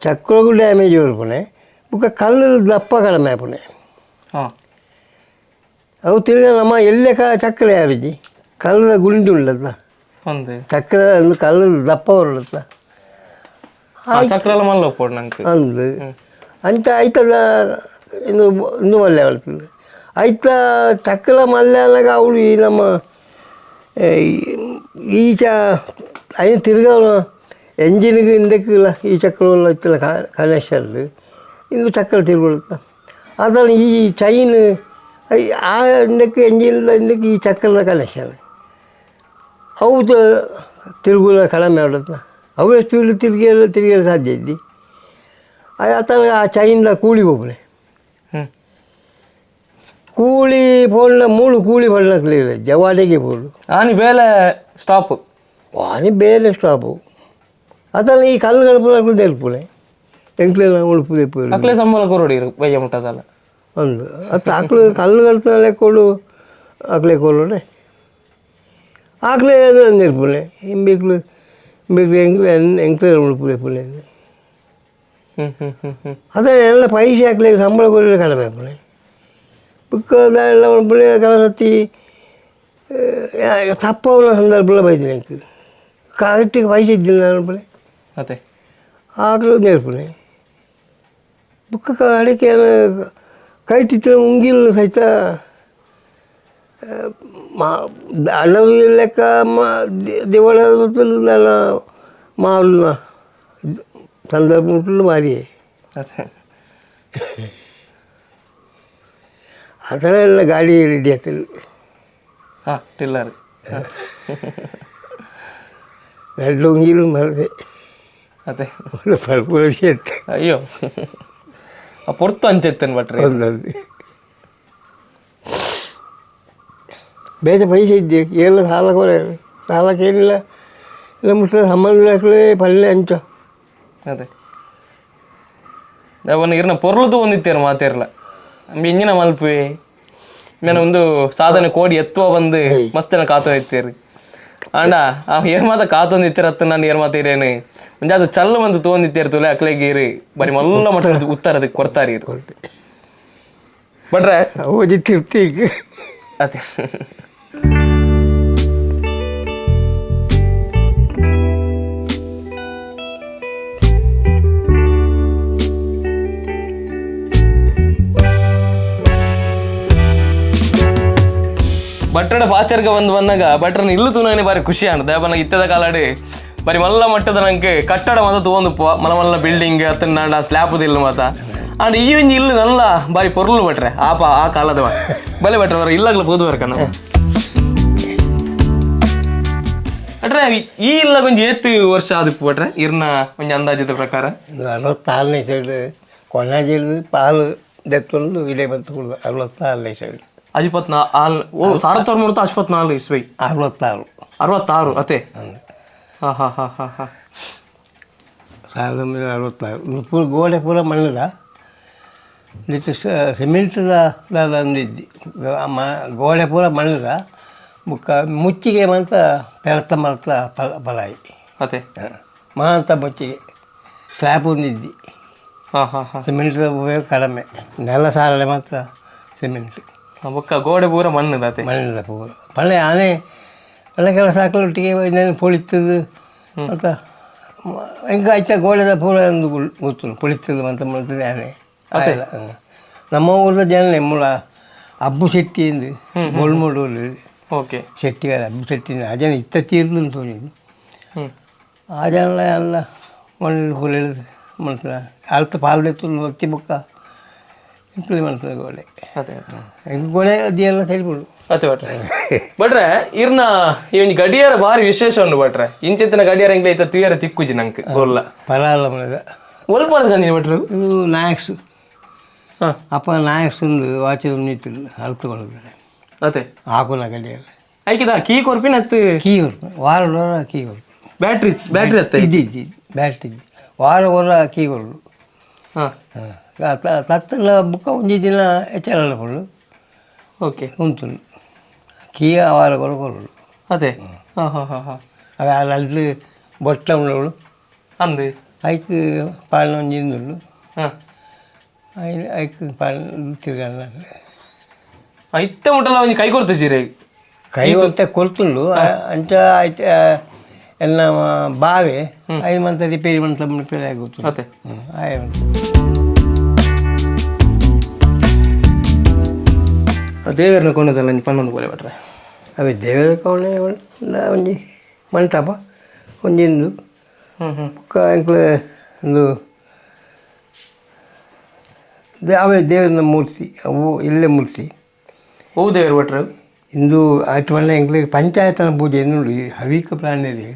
ಚಕ್ರಗೂ ಡ್ಯಾಮೇಜ್ ಬರ್ಪುನೆ ಬೊಕ್ಕ ಕಲ್ಲು ದಪ್ಪ ಕಡಿಮೆ ಆಪುನೆ. ಅವು ತಿರ್ಗ ನಮ್ಮ ಎಲ್ಲೆ ಚಕ್ರ ಯಾರಿಜಿ ಕಲ್ಲದ ಗುಂಡಿ ಉಂಡತ್ತ ಚಕ್ರ ಅಂದ್ರೆ ಕಲ್ಲು ದಪ್ಪ ಬರುತ್ತ ಚಕ್ರ ಎಲ್ಲ ಮಲ್ಲ ಪೋಡು ನಂಗೆ ಅಂದು ಅಂಚ ಐತದ ಇನ್ನು ಇನ್ನೂ ಮಲ್ಲೆ ಬರ್ತದೆ ಐತ ಚಕ್ರ ಮಲ್ಲೆ ಅನ್ನಾಗ ಅವಳು ಈ ನಮ್ಮ ಈ ಚ ಐನು ತಿರ್ಗ ಎಂಜಿನ್ಗೆ ಹಿಂದಕ್ಕಿಲ್ಲ ಈ ಚಕ್ರವೆಲ್ಲ ಇತ್ತಲ್ಲ ಕನೆಕ್ಷನ್ ಇದು ಚಕ್ರ ತಿರುಗುತ್ತ ಅದನ್ನು ಈ ಚೈನ್ ಆ ಹಿಂದಕ್ಕೆ ಎಂಜಿನ್ ಹಿಂದಕ್ಕೆ ಈ ಚಕ್ರದ ಕನೆಕ್ಷನ್ ಅವು ತಿರುಗುಲ ಕಡಿಮೆ ಆಡುತ್ತ ಅವೇ ಸ್ಪೀಡ್ ತಿರುಗಿಯಲು ತಿರುಗಲು ಸಾಧ್ಯ ಇದ್ದಿ ಆತರ ಆ ಚೈನ್ದ ಕೂಳಿ ಹೋಗ್ರೆ ಕೂಳಿ ಫೋನ್ನ ಮೂಳು ಕೂಳಿ ಫೋನ್ನ ಜವಾಡಿಗೆ ಫೋನು ಆನಿ ಬೇಲೆ ಸ್ಟಾಪ್ ಆನಿ ಬೇಲೆ ಸ್ಟಾಪು ಅದನ್ನು ಈ ಕಲ್ಲುಗಳ ಪೂರ ತೆಲ್ಪುಲೆ ಎಂಕ್ಲೆಲ್ಲ ಉಳುಪು ತೆಪ್ಪು ಅಕ್ಲೆ ಸಂಬಳ ಕೊರಡಿ ಬಯ್ಯ ಮುಟ್ಟದಲ್ಲ ಒಂದು ಅದು ಆಕ್ಳು ಕಲ್ಲುಗಳ ಕೊಡು ಆಕ್ಲೆ ಕೊಡೋಡೆ ಆಕ್ಲೆ ನೆರ್ಪುಲೆ ಇಂಬಿಕ್ಲು ಇಂಬಿಕ್ಲು ಎಂಕ್ಲೆ ಎಂಕ್ಲೆ ಉಳುಪು ತೆಪ್ಪುಲೆ ಅದೇ ಎಲ್ಲ ಪೈಸೆ ಹಾಕ್ಲಿ ಸಂಬಳ ಕೊಡಲಿ ಕಡಿಮೆ ಆಪುನೆ ಬುಕ್ಕ ಎಲ್ಲ ಉಳ್ಪುಲೆ ಕೆಲಸತ್ತಿ ತಪ್ಪವನ ಸಂದರ್ಭ ಬೈದಿನಿ ಎಂಕ್ ಕರೆಕ್ಟಿಗೆ ಪೈಸೆ ಇದ್ದಿಲ್ಲ ಅನ್ಪುಲೆ ಅದೇ ಆಕಳು ನೇರ್ಪುನೆ ಬುಕ್ಕ ಅಡಿಕೆ ಕೈಟಿತ್ತು ಉಂಗಿಲ್ ಸಹಿತ ಮಾ ಅಣ್ಣವು ಲೆಕ್ಕ ಮಾ ದಿವಾಳ ಮಾರುನ ಸಂದರ್ಭ ಉಂಟು ಮಾರಿಯೇ ಆ ಥರ ಎಲ್ಲ ಗಾಡಿ ರೆಡಿ ಆಗ್ತದೆ. ಹಾಂ ಟಿಲ್ಲರ್ ಎರಡು ಉಂಗಿಲು ಮಾಡಿದೆ ಅದೇ ಪಲ್ಪು ವಿಷಯ. ಅಯ್ಯೋ ಆ ಪೊರ್ತು ಅಂಚೆತ್ತೇನು ಭಟ್ರೆ ಒಂದೊಂದು ಬೇರೆ ಪೈಸೆ ಇದ್ದೆ ಎಲ್ಲ ಸಾಲ ಕೊರೆ ಸಾಲ ಕೇಳಿಲ್ಲ ಇಲ್ಲ ಮುಟ್ಟ ಸಂಬಂಧ ಪಲ್ಲೆ ಅಂಚ. ಅದೇ ಅವನು ಇರ್ನ ಪೊರ್ಲುದು ಒಂದಿತ್ತೇರು ಮಾತೇರ್ಲ ಇಂಜಿನ ಮಲ್ಪುವೆ ಮೇನ ಒಂದು ಸಾಧನೆ ಕೋಡಿ ಎತ್ತುವ ಬಂದು ಮಸ್ತ್ ಜನ ಕಾತೊಂದಿತ್ತೇರು ಆಂಡ ಆ ಏರ್ ಮಾತ ಕಾತೊಂದಿತ್ತೀರ ಅತ್ತ ನಾನು ಏರ್ ಮಾತ ಇರೇನು ಒಂಜಾದ ಚಲ್ಲು ಬಂದು ತೋಂದಿತ್ತೇರು ತುಲೆ ಅಕ್ಲೆಗೆ ಇರು ಬರಿ ಮಲ್ಲ ಮಟ್ಟ ಉತ್ತರ ಅದಕ್ಕೆ ಕೊಡ್ತಾರೆ ಇರು ಭಟ್ರೆ ಓದಿತ್ತಿರ್ತಿ. ಅದೇ ಭಟ್ರಡ ಪಾಚರ್ಗ ಬಂದು ಬಂದಾಗ ಭಟ್ರನ ಇಲ್ಲು ತೂನಾಗನೆ ಬಾರಿ ಖುಷಿ ಆಂಡ್ ದೇವನ ಇತ್ತದ ಕಾಲಾಡಿ ಬಾರಿ ಮಲ್ಲ ಮಟ್ಟದ ನಂಗೆ ಕಟ್ಟಡ ಮಾತ ತೂವೊಂದುಪ್ಪ ಮಲ್ಲ ಮಲ್ಲ ಬಿಲ್ಡಿಂಗ್ ಅತ್ತನಾಂಡ ಸ್ಲ್ಯಾಪ್ ಇಲ್ಲು ಮಾತ ಅಂಡ್ ಈ ಒಂಜಿ ಇಲ್ಲು ನಲ್ಲ ಬಾರಿ ಪೊರ್ಲು ಭಟ್ರೆ ಆಪ ಆ ಕಾಲದವ ಬಲೆ ಭಟ್ರೆ ಬರ ಇಲ್ಲಾಗ್ಲ ಪೋದು ಬರ್ಕನ ಭಟ್ರೆ ಈ ಇಲ್ಲ ಒಂಜಿ ಏತ್ ವರ್ಷ ಆದಿಪ್ಪು ಭಟ್ರೆ ಇರ್ನ ಒಂಜಿ ಅಂದಾಜದ ಪ್ರಕಾರ 66ನೇ ಸೈಡ್ ಕೊಣಾಜಿಡ್ದು ಪಾಲು ದೆತ್ತೊಂದು ಇಡೆ ಬಂತು 66ನೇ ಸೈಡ್ ಅಜಿಪತ್ನಾ ಆಲ್ ಓ ಸಾವಿರದ ಅಶ್ವತ್ನಾಲ್ ಇಸ್ವಿ 66 66 ಅತೆ ಹಾಂ ಹಾಂ ಹಾಂ ಹಾಂ ಹಾಂ 1966 ಪೂರ ಗೋಡೆ ಪೂರ ಮಣ್ಣದ ಇಟ್ಟು ಸಿಮೆಂಟ್ದ ಅಂದಿದ್ದಿ ಗೋಡೆ ಪೂರ ಮಣ್ಣದ ಬುಕ್ಕ ಮುಚ್ಚಿಗೆ ಮಂತ ಪೆರತ ಮರತ ಪಲಾಯಿ ಅತೆ ಮಾಂತ ಮುಚ್ಚಿಗೆ ಸ್ಲ್ಯಾಬ್ ಒಂದಿದ್ದಿ ಹಾಂ ಹಾಂ ಹಾಂ ಸಿಮೆಂಟ್ದ ಉಪಯೋಗ ಕಡಿಮೆ ನೆಲ ಸಾರಳೆ ಮಾತ್ರ ಸಿಮೆಂಟ್. ಬೊಕ್ಕ ಗೋಡೆ ಪೂರ ಮಣ್ಣದ ಅತೆ ಮಣ್ಣಿದ ಪೂರ ಪಳ್ಳೆ ಆನೆ ಒಳ್ಳೆ ಕೆಲಸ ಹಾಕಲೊಟ್ಟಿಗೆ ಇನ್ನೇನು ಪೊಳಿತದ್ದು ಅಂತ ಹಿಂಗೆ ಆಯ್ತಾ ಗೋಡೆದ ಪೂರ ಒಂದು ಗೊತ್ತು ಪೊಳಿತದ್ದು ಅಂತ ಮಾಡ್ತದೆ ಆನೆ ಆಯ್ಲ. ನಮ್ಮ ಊರದ ಜನನೇ ಮೂಲ ಅಬ್ಬು ಶೆಟ್ಟಿ ಎಂದು ಬೋಳ್ಮೂಡೂರು ಓಕೆ ಶೆಟ್ಟಿಗಾರ ಅಬ್ಬು ಶೆಟ್ಟಿ ಆ ಜನ ಇತ್ತ ತೀರ್ದು ತೋರಿದ್ದು ಆ ಜನ ಎಲ್ಲ ಮಣ್ಣು ಪೂರ ಇಳಿದು ಮಾಡ್ತಾರೆ ಅಳ್ತ ಪಾಲ್ದೆತ್ತು ಒತ್ತಿ ಬುಕ್ಕ ಇಂಪ್ಲಿ ಮಾಡ್ತಾರೆ ಗೋಡೆ ಅದೇ ಹಿಂಗೆ ಗೋಡೆ ಅದೆಲ್ಲ ಸರಿಬಿಡು ಅತೆ ಭಟ್ರೆ ಭಟ್ರೆ ಇರ್ನ ಈ ಒಂಜಿ ಗಡಿಯಾರ ಬಾರಿ ವಿಶೇಷ ಉಂಡು ಭಟ್ರೆ ಇಂಚಿತ್ತಿನ ಗಡಿಯಾರ ಎಂಗ್ಲ ಐತ ತುಯರ ತಿಕ್ಕುಜಿ ನಂಕ್ ಗೊಲ್ಲ ಪರಾಲ ಮನೆದ ಒಲ್ಪ ಕಂದಿನಿ ಭಟ್ರು ಇದು ನಾಯಕ್ಸ್ ಅಪ್ಪ ನಾಯಕ್ ಸುಂದು ವಾಚದ ನಿಂತಿಲ್ಲ ಅಳ್ತುಕೊಳ್ಳುತ್ತಾರೆ. ಅದೇ. ಹಾಕುನ ಗಡಿಯಲ್ಲ. ಐಕಿದ ಕೀ ಕೊರ್ಪಿನ ಅತ್ತು? ಕೀ ಕೊರ್ಪು, ವಾರ ಕೀ ಕೊರ್ಪು. ಬ್ಯಾಟ್ರಿ ಬ್ಯಾಟ್ರಿ ಅತ್ತೆ? ಇದ್ದಿ ಇದ್ದಿ, ಬ್ಯಾಟ್ರಿ ಇದ್ದಿ, ವಾರ ಹೊರ ಕೀ ಕೊರ್ಲು. ಹಾಂ. ತತ್ತಲ ಬುಕ್ಕ ಒಂಜಿ ದಿನ ಎಚ್ಚರ ಕೊಡು. ಓಕೆ. ಉಂಟು ಕೀ ವಾರ ಕೊರ ಕೊರಡು. ಅದೇ, ಹಾಂ ಹಾಂ ಹಾಂ ಹಾಂ. ಅವೆ ಅಲ್ಲಿ ಬೊಟ್ಟ ಉಂಡು. ಅಂದು. ಐಕ್ ಪಾಲನ ಒಂಜಿ ಇಂದುಂಡು. ಹಾಂ. I ಐಕ್ ಪಾಲನ ತಿರ್ಗಣ್ಣ. ಇತ್ತೆ ಮುಟ್ಟಲ್ಲ ಒಂಜಿ ಕೈ ಕೊರ್ತು ಜೀರೆ? ಕೈ ಹೊತ್ತೆ ಕೊರ್ತುಂಡು ಅಂಚ ಆಯ್ತು. ಎಲ್ಲ ಬಾವೆ ಐದು ಮಂತ ರಿಪೇರಿ ಮಂತ ರಿಪೇರಿ ಆಗುತ್ತೆ. ಅದೇ. ಹ್ಞೂ, ಆಯ್. ದೇವರನ್ನ ಕೊನದಲ್ಲ ಒಂಜಿ ಪನ್ನೊಂದು ಬೋಲೆ ಭಟ್ರೆ. ಅವೇ ದೇವರ ಕವಣೆ ಒಂಜಿ ಮಂಟಪ ಒಂಜಿಂದು. ಹ್ಞೂ ಹ್ಞೂ. ಬೊಕ್ಕ ಎಂಕ್ಲೆ ಒಂದು ಅವೇ ದೇವರನ ಮೂರ್ತಿ, ಅವು ಇಲ್ಲೇ ಮೂರ್ತಿ. ಓ ದೇವರು ಭಟ್ರು? ಇಂದು ಆಯ್ತು ಪಂಡ ಎಂಕ್ಲೆಗ್ ಪಂಚಾಯತನ ಪೂಜೆ ಉಂಡು. ಈ ಹವೀಕ ಪ್ರಾಣಿಯರಿಗೆ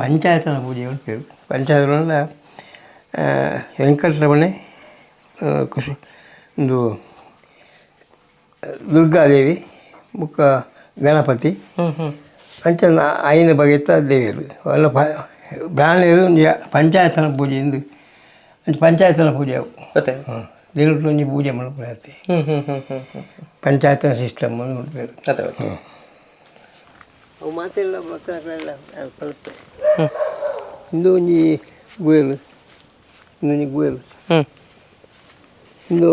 ಪಂಚಾಯತನ ಪೂಜೆ ಉಂಟು. ಪಂಚಾಯತ್ ಪಂಡ ವೆಂಕಟರಮಣೆ, ಕುಶ್ ಇಂದು ದುರ್ಗಾದೇವಿ ಬೊಕ್ಕ ಗಣಪತಿ. ಹ್ಞೂ ಹ್ಞೂ. ಅಂಚ ಐನ ಬಗೆತ ದೇವಿಯರು ಅಲ್ಲ ಬ್ರಾಹ್ಮಣರು ಒಂಜಿ ಪಂಚಾಯತನ ಪೂಜೆ ಇಂದು, ಅಂಚ ಪಂಚಾಯತನ ಪೂಜೆ ಅವು. ಅದೇ. ಹಾಂ, ದಿನಕ್ಕೆ ಒಂಜಿ ಪೂಜೆ ಮಲ್ಪುನಾತೆ. ಹ್ಞೂ ಹ್ಞೂ ಹ್ಞೂ ಹ್ಞೂ ಹ್ಞೂ. ಪಂಚಾಯತನ ಸಿಸ್ಟಮ್ ಮಲ್ಪುವೆರ್. ಅದೇ ಅದೇ. ಅವು ಮಾತೆಲ್ಲ ಮಕ್ಕಳೆಲ್ಲ ಕಲ್ಪೆ. ಹ್ಞೂ. ಇಂದು ಒಂಜಿ ಗುವೆಲ್, ಇಂದೊಂಜಿ ಗುವೆಲ್. ಹ್ಞೂ. ಇಂದು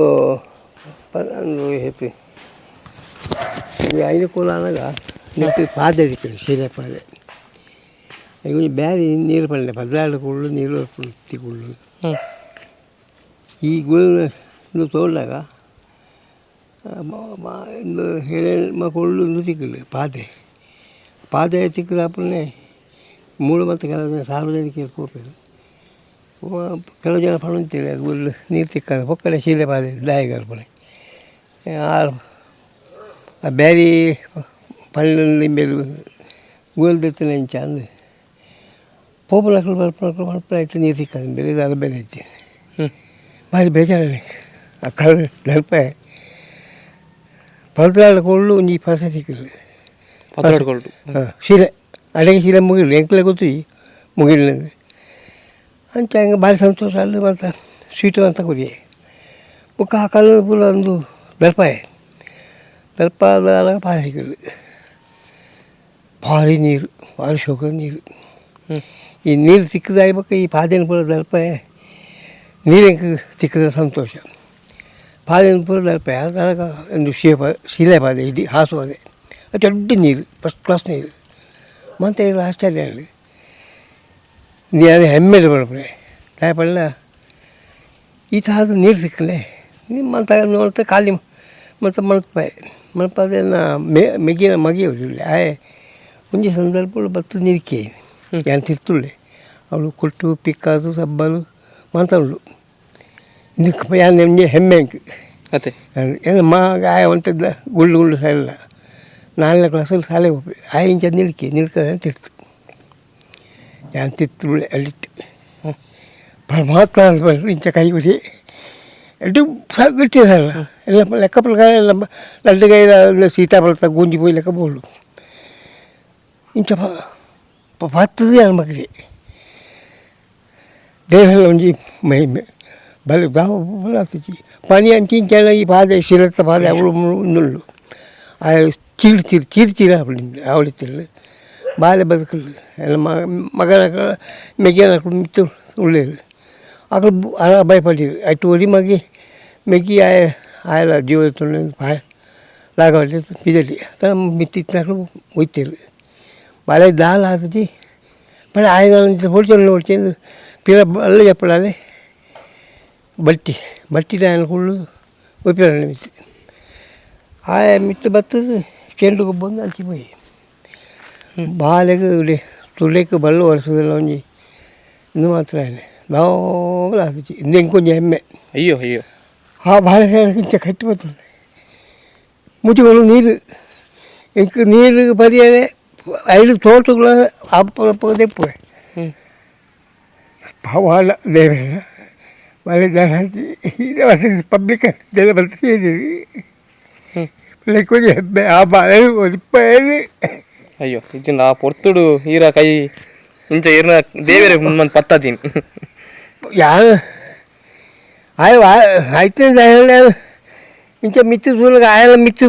ಒಂದು ಹೇತು ಈ ಐದು ಕೋಲ ಆನಗ ನೆಟ್ಟು ಪಾದೆ ಇಕ್ಕುಂಡು, ಸೀರೆ ಪಾದೆ. ಒಂಜಿ ಬ್ಯಾರಿ ನೀರು ಪಂಡೆ 14 ಕುಳ್ಳು ನೀರು ತಿಕ್ಕುಂಡು. ಹ್ಞೂ. ಈ ಗುವೆಲ್ ಇಂದು ತೋಡ್ನಗ ಇಂದು ಏಳೆಂಟು ಕುಳ್ಳು ಇಂದು ತಿಕ್ಕುಂಡು ಪಾದೆ. ಪಾದೆ ತಿಕ್ಕುದಾಪುನೆ ಮೂಲು ಮತ್ತು ಕೆಲವು ಜನ ಸಾರ್ವಜನಿಕರು ಪೋಪೆರ್. ಕೆಲವು ಜನ ಪನೊಂದಿತ್ತೆರ್ ಗುವೆಲ್ ನೀರು ತಿಕ್ಕಂದ್ ಪೊಕ್ಕಡೆ ಶೀಲೆ ಪಾದೆ ದಾಯೆಗ್ ಬರ್ಪುನೆ ಆರ್ ಆ ಬ್ಯಾರಿ ಪಂಡೊಂದು ಇಂಬೆರ್ ಗುವೆಲ್ ದೆತ್ತುನ ಇಂಚ ಅಂದ್ ಪೋಪುನಕುಲು ಬರ್ಪುನಕುಲು ಮನ್ಪುನ ಐಟ್ ನೀರು ತಿಕ್ಕಂದ್ ಬೇರೆ ದಾಲ ಬೇಲೆ ಇಜ್ಜಿ. ಹ್ಞೂ. ಭಾರಿ ಬೇಜಾರಾಂಡ್ ಆ ಕಲ್ಲ್ ನೆನಪೆ. 14 ಕುಳ್ಳು ಒಂಜಿ ಪಸೆ ತಿಕ್ಕುಂಡು. 14 ಕೊಲ್ಟು? ಹಾಂ, ಶೀಲೆ ಅಡೆಗೆ ಶೀಲೆ ಮುಗಿಲು ಎಂಕ್ಲೆ ಗೊತ್ತುಜಿ ಮುಗಿಲ್ನಂದು. ಅಂಚ ಎಂಕ್ ಭಾರಿ ಸಂತೋಷ ಅಲ್ಲಿ ಮಾತ ಸ್ವೀಟ್ ಮಾತ ಕೊರಿಯೆ. ಬೊಕ್ಕ ಆ ಕಲ್ಲು ಪೂರ ಒಂದು ದರ್ಪಾಯೆ ದರ್ಪಾದ ಪಾದೆ ತಿಕ್ಕುಂಡು. ಭಾರಿ ನೀರು, ಭಾರಿ ಶೋಕದ ನೀರು. ಹ್ಞೂ. ಈ ನೀರು ತಿಕ್ಕದಾಯಿ ಬೊಕ್ಕ ಈ ಪಾದೆನ ಪೂರ ದರ್ಪಾಯ ನೀರು ಎಂಕ್ ತಿಕ್ಕದ ಸಂತೋಷ. ಪಾದೆನ ಪೂರ ದರ್ಪಾಯ ಅದರಾಗ ಒಂದು ಶೀಪ ಶಿಲೆ ಪಾದೆ ಇಡೀ ಹಾಸು ಪಾದೆ ಅದು ದೊಡ್ಡ ನೀರು, ಫಸ್ಟ್ ಕ್ಲಾಸ್ ನೀರು. ಮಂತ ಆಶ್ಚರ್ಯ ಆಂಡ್. ಅದು ಹೆಮ್ಮೆಡ್ ಪನ್ಪುನೆ ದಾಯೆ ಪಂಡ ಈತ ಆದ್ ನೀರು ಸಿಕ್ಕಲೆ ನಿಮ್ಮಂತ ನೋಡ್ತ ಖಾಲಿ ಮತ್ತು ಮಲ್ಪೆ ಮಲ್ಪದೆನ ಮೆಗಿನ ಮಗೆ ಉಲ್ಲೆ ಆಯೆ ಒಂಜಿ ಸಂದರ್ಭ ಬತ್ತು ನೀರ್ಕೆ ಯಾನ್ ತಿರ್ತುಳ್ಳೆ ಅವಳು ಕೊಟ್ಟು ಪಿಕ್ಕಾಸು ಸಬ್ಬಲು ಮಾತ ಉಂಡು. ಇಂದಕ್ಕೆ ಯಾನ್ ಒಂಜಿ ಹೆಮ್ಮೆ ಎಂಕ್. ಅದೇ. ಏನು ಮಾ ಆಯ ಒಂತದ ಗುಳ್ಳು ಗುಳ್ಳು ಸರಿಲ್ಲ ನಾಲ್ನೇ ಕ್ಲಾಸಲ್ಲಿ ಶಾಲೆಗೆ ಹೋಗ್ಬೇಕು ಆಯ್ ಇಂಚ ನಿಲ್ಕಿ ನಿಲ್ಕ ತಿರ್ತು ಯಾನ್ ತಿರ್ತುಳ್ಳೆ ಅಲ್ಲಿಟ್ಟು ಪರಮಾತ್ಮ ಅಂತ ಬಂದು ಇಂಚ ಕೈ ಕೊಡಿ ಎಡ್ಡು ಗಟ್ಟಿ ಸರ್ ಎಲ್ಲ ಲೆಕ್ಕ ಪ್ರಕಾರ ಎಲ್ಲ ಲಡ್ಡು ಕೈ ಸೀತಾಫಲ ಗೂಂಜಿ ಪೋಯಿ ಲೆಕ್ಕ ಬೋಳು ಇಂಚ ಪತ್ತದ ಯಾನ್ ಮಗಲಿ ದೇಹಲ ಒಂಜಿ ಮಹಿಮೆ ಬಲೆ ದಾವ ಆತುಜಿ ಪನಿ ಅಂಚಿ ಇಂಚ ಈ ಪಾದೆ ಶಿರತ್ತ ಪಾದೆ ಅವಳು ಉಂದುಂಡು ಆ ಚೀರು ಚೀರು ಚೀರು ಚೀರು ಆಪುಂಡು ಅವಳಿತ್ತಿಲ್ಲ ಬಾಲೆ ಬದುಕಲು ಎಲ್ಲ ಮಗನ ಮೆಗ್ಯನ ಮಿತ್ತು ಉಳ್ಳೇರು ಅಕುಲು ಅಲ ಭಯಪಟ್ಟಿರು ಅಟ್ಟು ಒರಿ ಮಗೆ ಮೆಗ್ಗಿ ಆಯ ಆಯಲ ಜೀವ ಲಾಗವಲ್ಲಿ ಪಿದಲಿ ಮಿತ್ತಿತ್ತಿನಕುಲು ಒಯ್ತೇರು ಬಾಲೆ ದಾಲ ಆತುಜಿ ಪಂಡ ಆಯನ ಪೊಡ್ಚೊಂಡು ಒಡ್ಚೊಂದು ಪಿರ ಅಲ್ಲ ಜಪ್ಪಡಾಲೆ ಬಟ್ಟಿ ಬಟ್ಟಿ ಆಯನ ಕುಳ್ಳು ಒಯ್ಪಿರ ಮಿತ್ತು ಆಯ ಮಿತ್ತು ಬತ್ತದು ಚೆಂಡು ಗೊಬ್ಬೊಂದು ಅಂಚಿ ಪೋಯಿ ಬಾಲೆಗ್ ತುಲೆಕ್ ಬಲ್ಲು ವರ್ಷದಲ್ಲ ಒಂಜಿ ಇಂದು ಮಾತ್ರ ಆಯ್ನೆ ದಾಲ ಆತುಜಿ ಇಂದು ಎಂಕೊಂಜಿ ಹೆಮ್ಮೆ. ಅಯ್ಯೋ ಅಯ್ಯೋ. ಆ ಬಾಳೆ ಇಂಚ ಕಟ್ಟಿ ಬರ್ತದೆ ಮುಚ್ಚಿಕೊಂಡು ನೀರು ಎಂಕ್ ನೀರು ಪರಿಯರೆ ಐದು ತೋಟಗಳ ಅಪ್ಪ ದೆಪ್ಪುವೆ. ಹ್ಞೂ. ಪವಾಡ ದೇವರ Public ಜನ ಬರ್ತೀರಿ ಕೊಂಚ ಆ ಬಾಳೆ ಒದಿಪ್ಪಾಯಲು. ಅಯ್ಯೋ, ಇಜ್ಜಿಂದ ಆ ಪೊರ್ತುಡು ಈರ ಕೈ ಇಂಚ ಈರ್ನ ದೇವರೇ ಮುಂದೆ ಪತ್ತದೀನಿ. ಯಾರು ಆಯ್ ಆಯ್ತು, ಇಂಚ ಮಿತ್ತು ತೂಲಗ ಆಯಲ ಮಿತ್ತು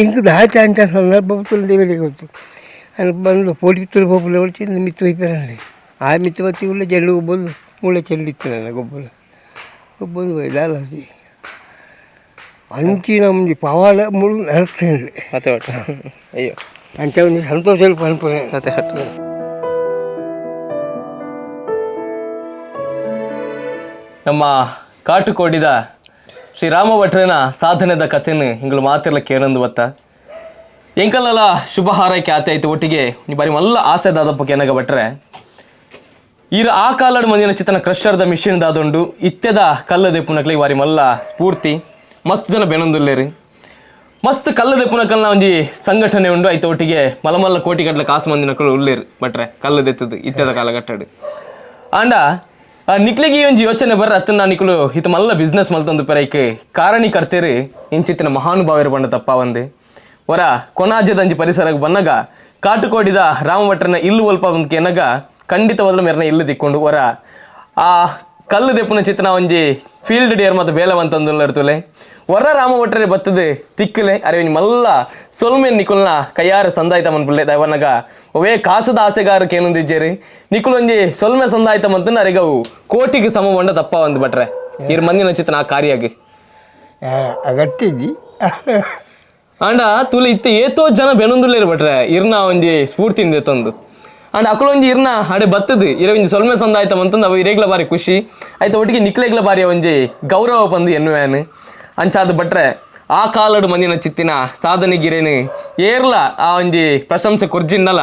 ಇಂಕ್ ದಾಚ ಅಂಚ ಸಂದರ್ಭ ದೇವರಿಗೆ ಗೊತ್ತು. ಅಲ್ಲಿ ಬಂದು ಪೋಟಿ ತುಳು ಪೋಪುಲೆ ಹೊಡಿಸಿ ಮಿತ್ತು ಹೋಯ್ತಾರಲ್ಲಿ. ಆ ಮಿತ್ತು ಬತ್ತಿ ಉಳ್ಳ ಚೆಂಡು ಗೊಬ್ಬೊಂದು ಮೂಳೆ ಚೆಂಡು ಇತ್ತು ನನ್ನ ಗೊಬ್ಬರ ಗೊಬ್ಬೊಂದು ಹೋಯ್ದಾಲ ಅಂಚಿನ ಒಂಜಿ ಪವಾಡ ಮುಳು ನಡತ್ತೇನೆ. ಅತ್ತೆ ಒಟ್ಟು ಅಯ್ಯೋ. ಅಂಚ ಒಂಜಿ ಸಂತೋಷ ಪನ್ಪುನೆ. ಅತ್ತೆ. ನಮ್ಮ ಕಾಟುಕೋಡಿದ ಶ್ರೀರಾಮ ಭಟ್ರನ ಸಾಧನೆದ ಕಥೆನ ಇಂಗಳು ಮಾತಿರ್ಲ ಕೇಳಂದು ಬತ್ತ. ಎಂಕಲ್ನೆಲ್ಲ ಶುಭ ಹಾರೈಕೆ ಆತೆ ಆಯ್ತು. ಒಟ್ಟಿಗೆ ನೀ ಬಾರಿ ಮಲ್ಲ ಆಸೆ ದಾದಪ್ಪ ಕೆನಗ ಭಟ್ರೆ, ಈರ ಆ ಕಾಲಡ್ ಮಂದಿನ ಚಿತ್ತನ ಕ್ರಷರ್ದ ಮಿಷಿನ್ ದಾದೊಂಡು ಇತ್ತೆದ ಕಲ್ಲ ದೆಪ್ಪುನಕ್ಲೆ ಬಾರಿ ಮಲ್ಲ ಸ್ಫೂರ್ತಿ. ಮಸ್ತ್ ಜನ ಬೆನೊಂದುಲ್ಲೇರಿ. ಮಸ್ತ್ ಕಲ್ಲು ದೆಪ್ಪುನಕಲ್ನ ಒಂಜಿ ಸಂಘಟನೆ ಉಂಡು. ಐತ ಒಟ್ಟಿಗೆ ಮಲಮಲ್ಲ ಕೋಟಿ ಗಟ್ಟಲೆ ಕಾಸು ಮಂದಿನಕಲು ಉಲ್ಲೇರು ಭಟ್ರೆ ಕಲ್ಲು ದೆತ್ತದು ಇತ್ತೆದ ಕಾಲಘಟ್ಟಡು. ಆಂಡ ಆ ನಿಕ್ಲಿಗೆ ಈ ಒಂಜಿ ಯೋಚನೆ ಬರ್ರ ಅತ್ತನ ನಿಕುಲು ಹಿತ ಮಲ್ಲ ಬಿಸ್ನೆಸ್ ಮಲ್ತೊಂದು ಪೆರೈಕ್ ಕಾರಣೀಕರ್ತೇರು ಇಂಚಿತ್ತಿನ ಮಹಾನುಭಾವರು ಬಣ್ಣ ತಪ್ಪ ಒಂದು ವರ ಕೊನಾಜದಂಜಿ ಪರಿಸರಕ್ಕೆ ಬನ್ನಗ ಕಾಟುಕೋಡಿದ ರಾಮಭಟ್ರನ ಇಲ್ಲು ಒಲ್ಪ ಬಂದ್ ಕೆನಗ ಖಂಡಿತವಾಗ್ಲೂ ಮೆರನ ಇಲ್ಲು ತಿಕ್ಕೊಂಡು ವರ ಆ ಕಲ್ಲು ದೆಪ್ಪುನ ಚಿತ್ತನ ಒಂಜಿ ಫೀಲ್ಡ್ ಡಿಯರ್ ಮತ್ತು ಬೇಲವಂತಂದುಲ್ಲರ್ತುಲೆ ವರ ರಾಮಭಟ್ರೆ ಬತ್ತದು ತಿಕ್ಕಲೆ ಅರೆ ಒಂಜಿ ಮಲ್ಲ ಸೊಲ್ಮೆನ್ ನಿಕುಲ್ನ ಕೈಯಾರ ಸಂದಾಯ್ತ ಮನ್ಪುಲ್ಲೆ. ದಯವನಗ ಒವೇ ಕಾಸದ ಆಸೆಗಾರ ಕೇನೊಂದಿಜ್ಜೇರಿ ನಿಕುಲೊಂಜಿ ಸೊಲ್ಮೆ ಸಂದಾಯ್ತ ಮಂತನ ಅರೆಗವು ಕೋಟಿಗೆ ಸಮ ಬಂಡ ತಪ್ಪ ಒಂದು ಭಟ್ರೆ ಇರ್ ಮಂದಿನ ಚಿತ್ತನ ಆ ಕಾರ್ಯಾಗಿ. ಅಗತ್ಯ. ಆಂಡ ತುಲಿ ಇತ್ತೆ ಏತೋ ಜನ ಬೆನೊಂದುಲ್ಲೇರು ಭಟ್ರೆ ಇರ್ನ ಒಂಜಿ ಸ್ಫೂರ್ತಿಯಿಂದ ತಂದು. ಅಂಡ್ ಅಕುಲೊಂಜಿ ಇರ್ನ ಅಡೆ ಬತ್ತದು ಇರ ಒಂಜಿ ಸೊಲ್ಮೆ ಸಂದಾಯ್ತ ಮಂತಂದು ಅವು ಇರೇಗ್ಲ ಬಾರಿ ಖುಷಿ ಆಯ್ತು. ಒಟ್ಟಿಗೆ ನಿಕ್ಲೆಗ್ಲ ಬಾರಿ ಒಂಜಿ ಗೌರವ ಪಂದು ಎನ್ನುವೇನು. ಅಂಚಾದ ಭಟ್ರೆ ಆ ಕಾಲಡು ಮಂದಿನ ಚಿತ್ತಿನ ಸಾಧನೆಗಿರೇನು ಏರ್ಲ ಆ ಒಂಜಿ ಪ್ರಶಂಸೆ ಕುರ್ಜಿನ್ನಲ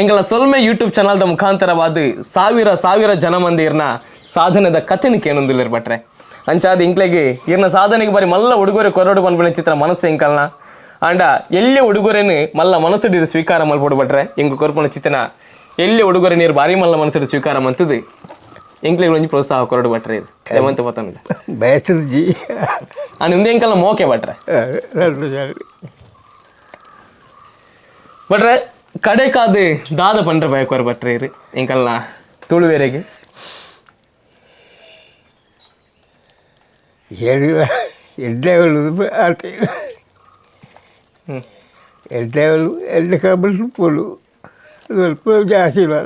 ಎಂಗಲ ಸೊಲ್ಮೆ ಯೂಟ್ಯೂಬ್ ಚಾನಲ್ದ ಮುಖಾಂತರವಾದ ಸಾವಿರ ಸಾವಿರ ಜನ ಮಂದಿ ಇರ್ನ ಸಾಧನೆದ ಕಥೆನ ಕೇನೊಂದುಲ್ಲೇರು ಭಟ್ರೆ. ಅಂಚಾದ ಇಂಕ್ಲೆಗೆ ಇರ್ನ ಸಾಧನೆಗೆ ಬಾರಿ ಮಲ್ಲ ಉಡುಗೊರೆ ಕೊರಡು ಪನ್ಪಿನ ಚಿತ್ರ ಮನಸ್ಸು ಎಂಕಲ್ನ. ಆಂಡ ಎಲ್ಲಿ ಉಡುಗೊರೆನು ಮಲ್ಲ ಮನಸ್ಸುಡಿರು ಸ್ವೀಕಾರ ಮಲ್ಪೊಡು ಭಟ್ರೆ. ಎಂಕ್ ಕೊರ್ಪುನ ಚಿತ್ತನ ಎಲ್ಲಿ ಉಡುಗೊರೆ ನೀರು ಬಾರಿ ಮಲ್ಲ ಮನಸ್ಸುಡು ಸ್ವೀಕಾರ ಮಂತದು ಎಂಕ್ಲೆಗ್ ಒಂಜಿ ಪ್ರೋತ್ಸಾಹ ಕೊರಡು ಭಟ್ರೆ. ಇದು ಹೇಮಂತ ಪತ್ತಂದ ಬಯಸಜಿ. ಆ ನಿಮ್ದು ಎಂಕಲ್ನ ಮೋಕೆ ಭಟ್ರೆ. ಭಟ್ರೆ ಕಡೆಕಾದು ದಾದ ಪಂಡ್ರೆ ಬಯಕೋರ್ ಭಟ್ರೆ ಇರು ಎಂಕಲ್ನ ತುಳುವೆರೆಗೆ. ಹೇಳಿಲ್ಲ ಎಡ್ಡೆಗಳು ಆಟ ಎಡ್ಡೆಗಳು ಎಡ್ಡೆ ಕಬಲ್ ಪೋಲು ಸ್ವಲ್ಪ ಜಾಸ್ತಿ ಇಲ್ಲ.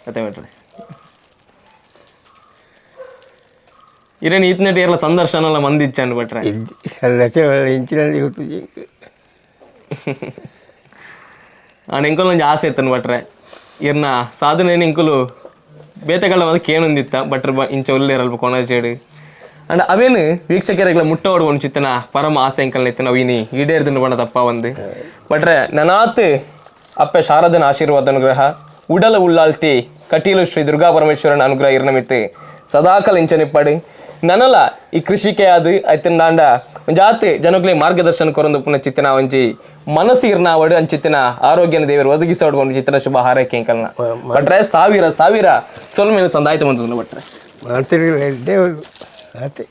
ಅದೇ ಭಟ್ರೆ, ಇರೇನು ಈತನೆಟ್ ಏರ್ಲ ಸಂದರ್ಶನ ಎಲ್ಲ ಮಂದಿ ಇಚ್ಚಾಂಡ್ ಭಟ್ರೆ. ಇಂಚಿನಲ್ಲಿ ಗೊತ್ತು. ಆಂಡ ಎಂಕುಲು ಒಂಜಿ ಆಸೆ ಇತ್ತನ್ ಭಟ್ರೆ, ಇರ್ನ ಸಾಧನೆ ಎಂಕುಲು ಬೇತೆಗಳ ಮಂದಿ ಕೇಣೊಂದಿತ್ತ ಭಟ್ರು ಇಂಚ ಉಲ್ಲೇರಲ್ಪ ಕೊಣಚೇಡು. ಅಂಡ್ ಅವೇನು ವೀಕ್ಷಕರಿಗೆಲ್ಲ ಮುಟ್ಟೋಡು ಒಂದು ಚಿತ್ತನ ಪರಮ ಆಸೆ ಎಂಕಲ್ನ ಇತ್ತು. ನಾವು ಇನಿ ಈಡೇರ್ದನ್ನು ಬಣ್ಣ ತಪ್ಪ ಒಂದು ಭಟ್ರೆ. ನನಾತ್ ಅಪ್ಪೆ ಶಾರದನ ಆಶೀರ್ವಾದ ಅನುಗ್ರಹ, ಉಡಲ ಉಳ್ಳಾಲ್ತಿ ಕಟೀಲು ಶ್ರೀ ದುರ್ಗಾ ಪರಮೇಶ್ವರನ ಅನುಗ್ರಹ ಇರ್ನಮಿತ್ತು ಸದಾಕಾಲ ಇಂಚನಿಪ್ಪಡು. ನನಲ ಈ ಕೃಷಿಕೆ ಅದು ಐತಂದಾಂಡ ಒಂಜಾತ್ ಜನಕ್ಲೆ ಮಾರ್ಗದರ್ಶನ ಕೊರೊಂದು ಪುನ ಚಿತ್ತನ ಒಂಜಿ ಮನಸ್ಸು ಇರ್ನಾವಡು ಅಂಚಿತ್ತಿನ ಆರೋಗ್ಯನ ದೇವರು ಒದಗಿಸೋಡು ಒಂದು ಚಿತ್ತನ ಶುಭ ಹಾರೈಕೆ ಎಂಕಲ್ನ ಭಟ್ರೆ. ಸಾವಿರ ಸಾವಿರ ಸೊಲ್ಮೇನು ಸಂದಾಯ್ತು ಬಂತಂದ್ರೆ ಭಟ್ರೆ. ಮಾತಿರ್ಗಲ ಎಡ್ಡೆಗಳು ಆತೆ.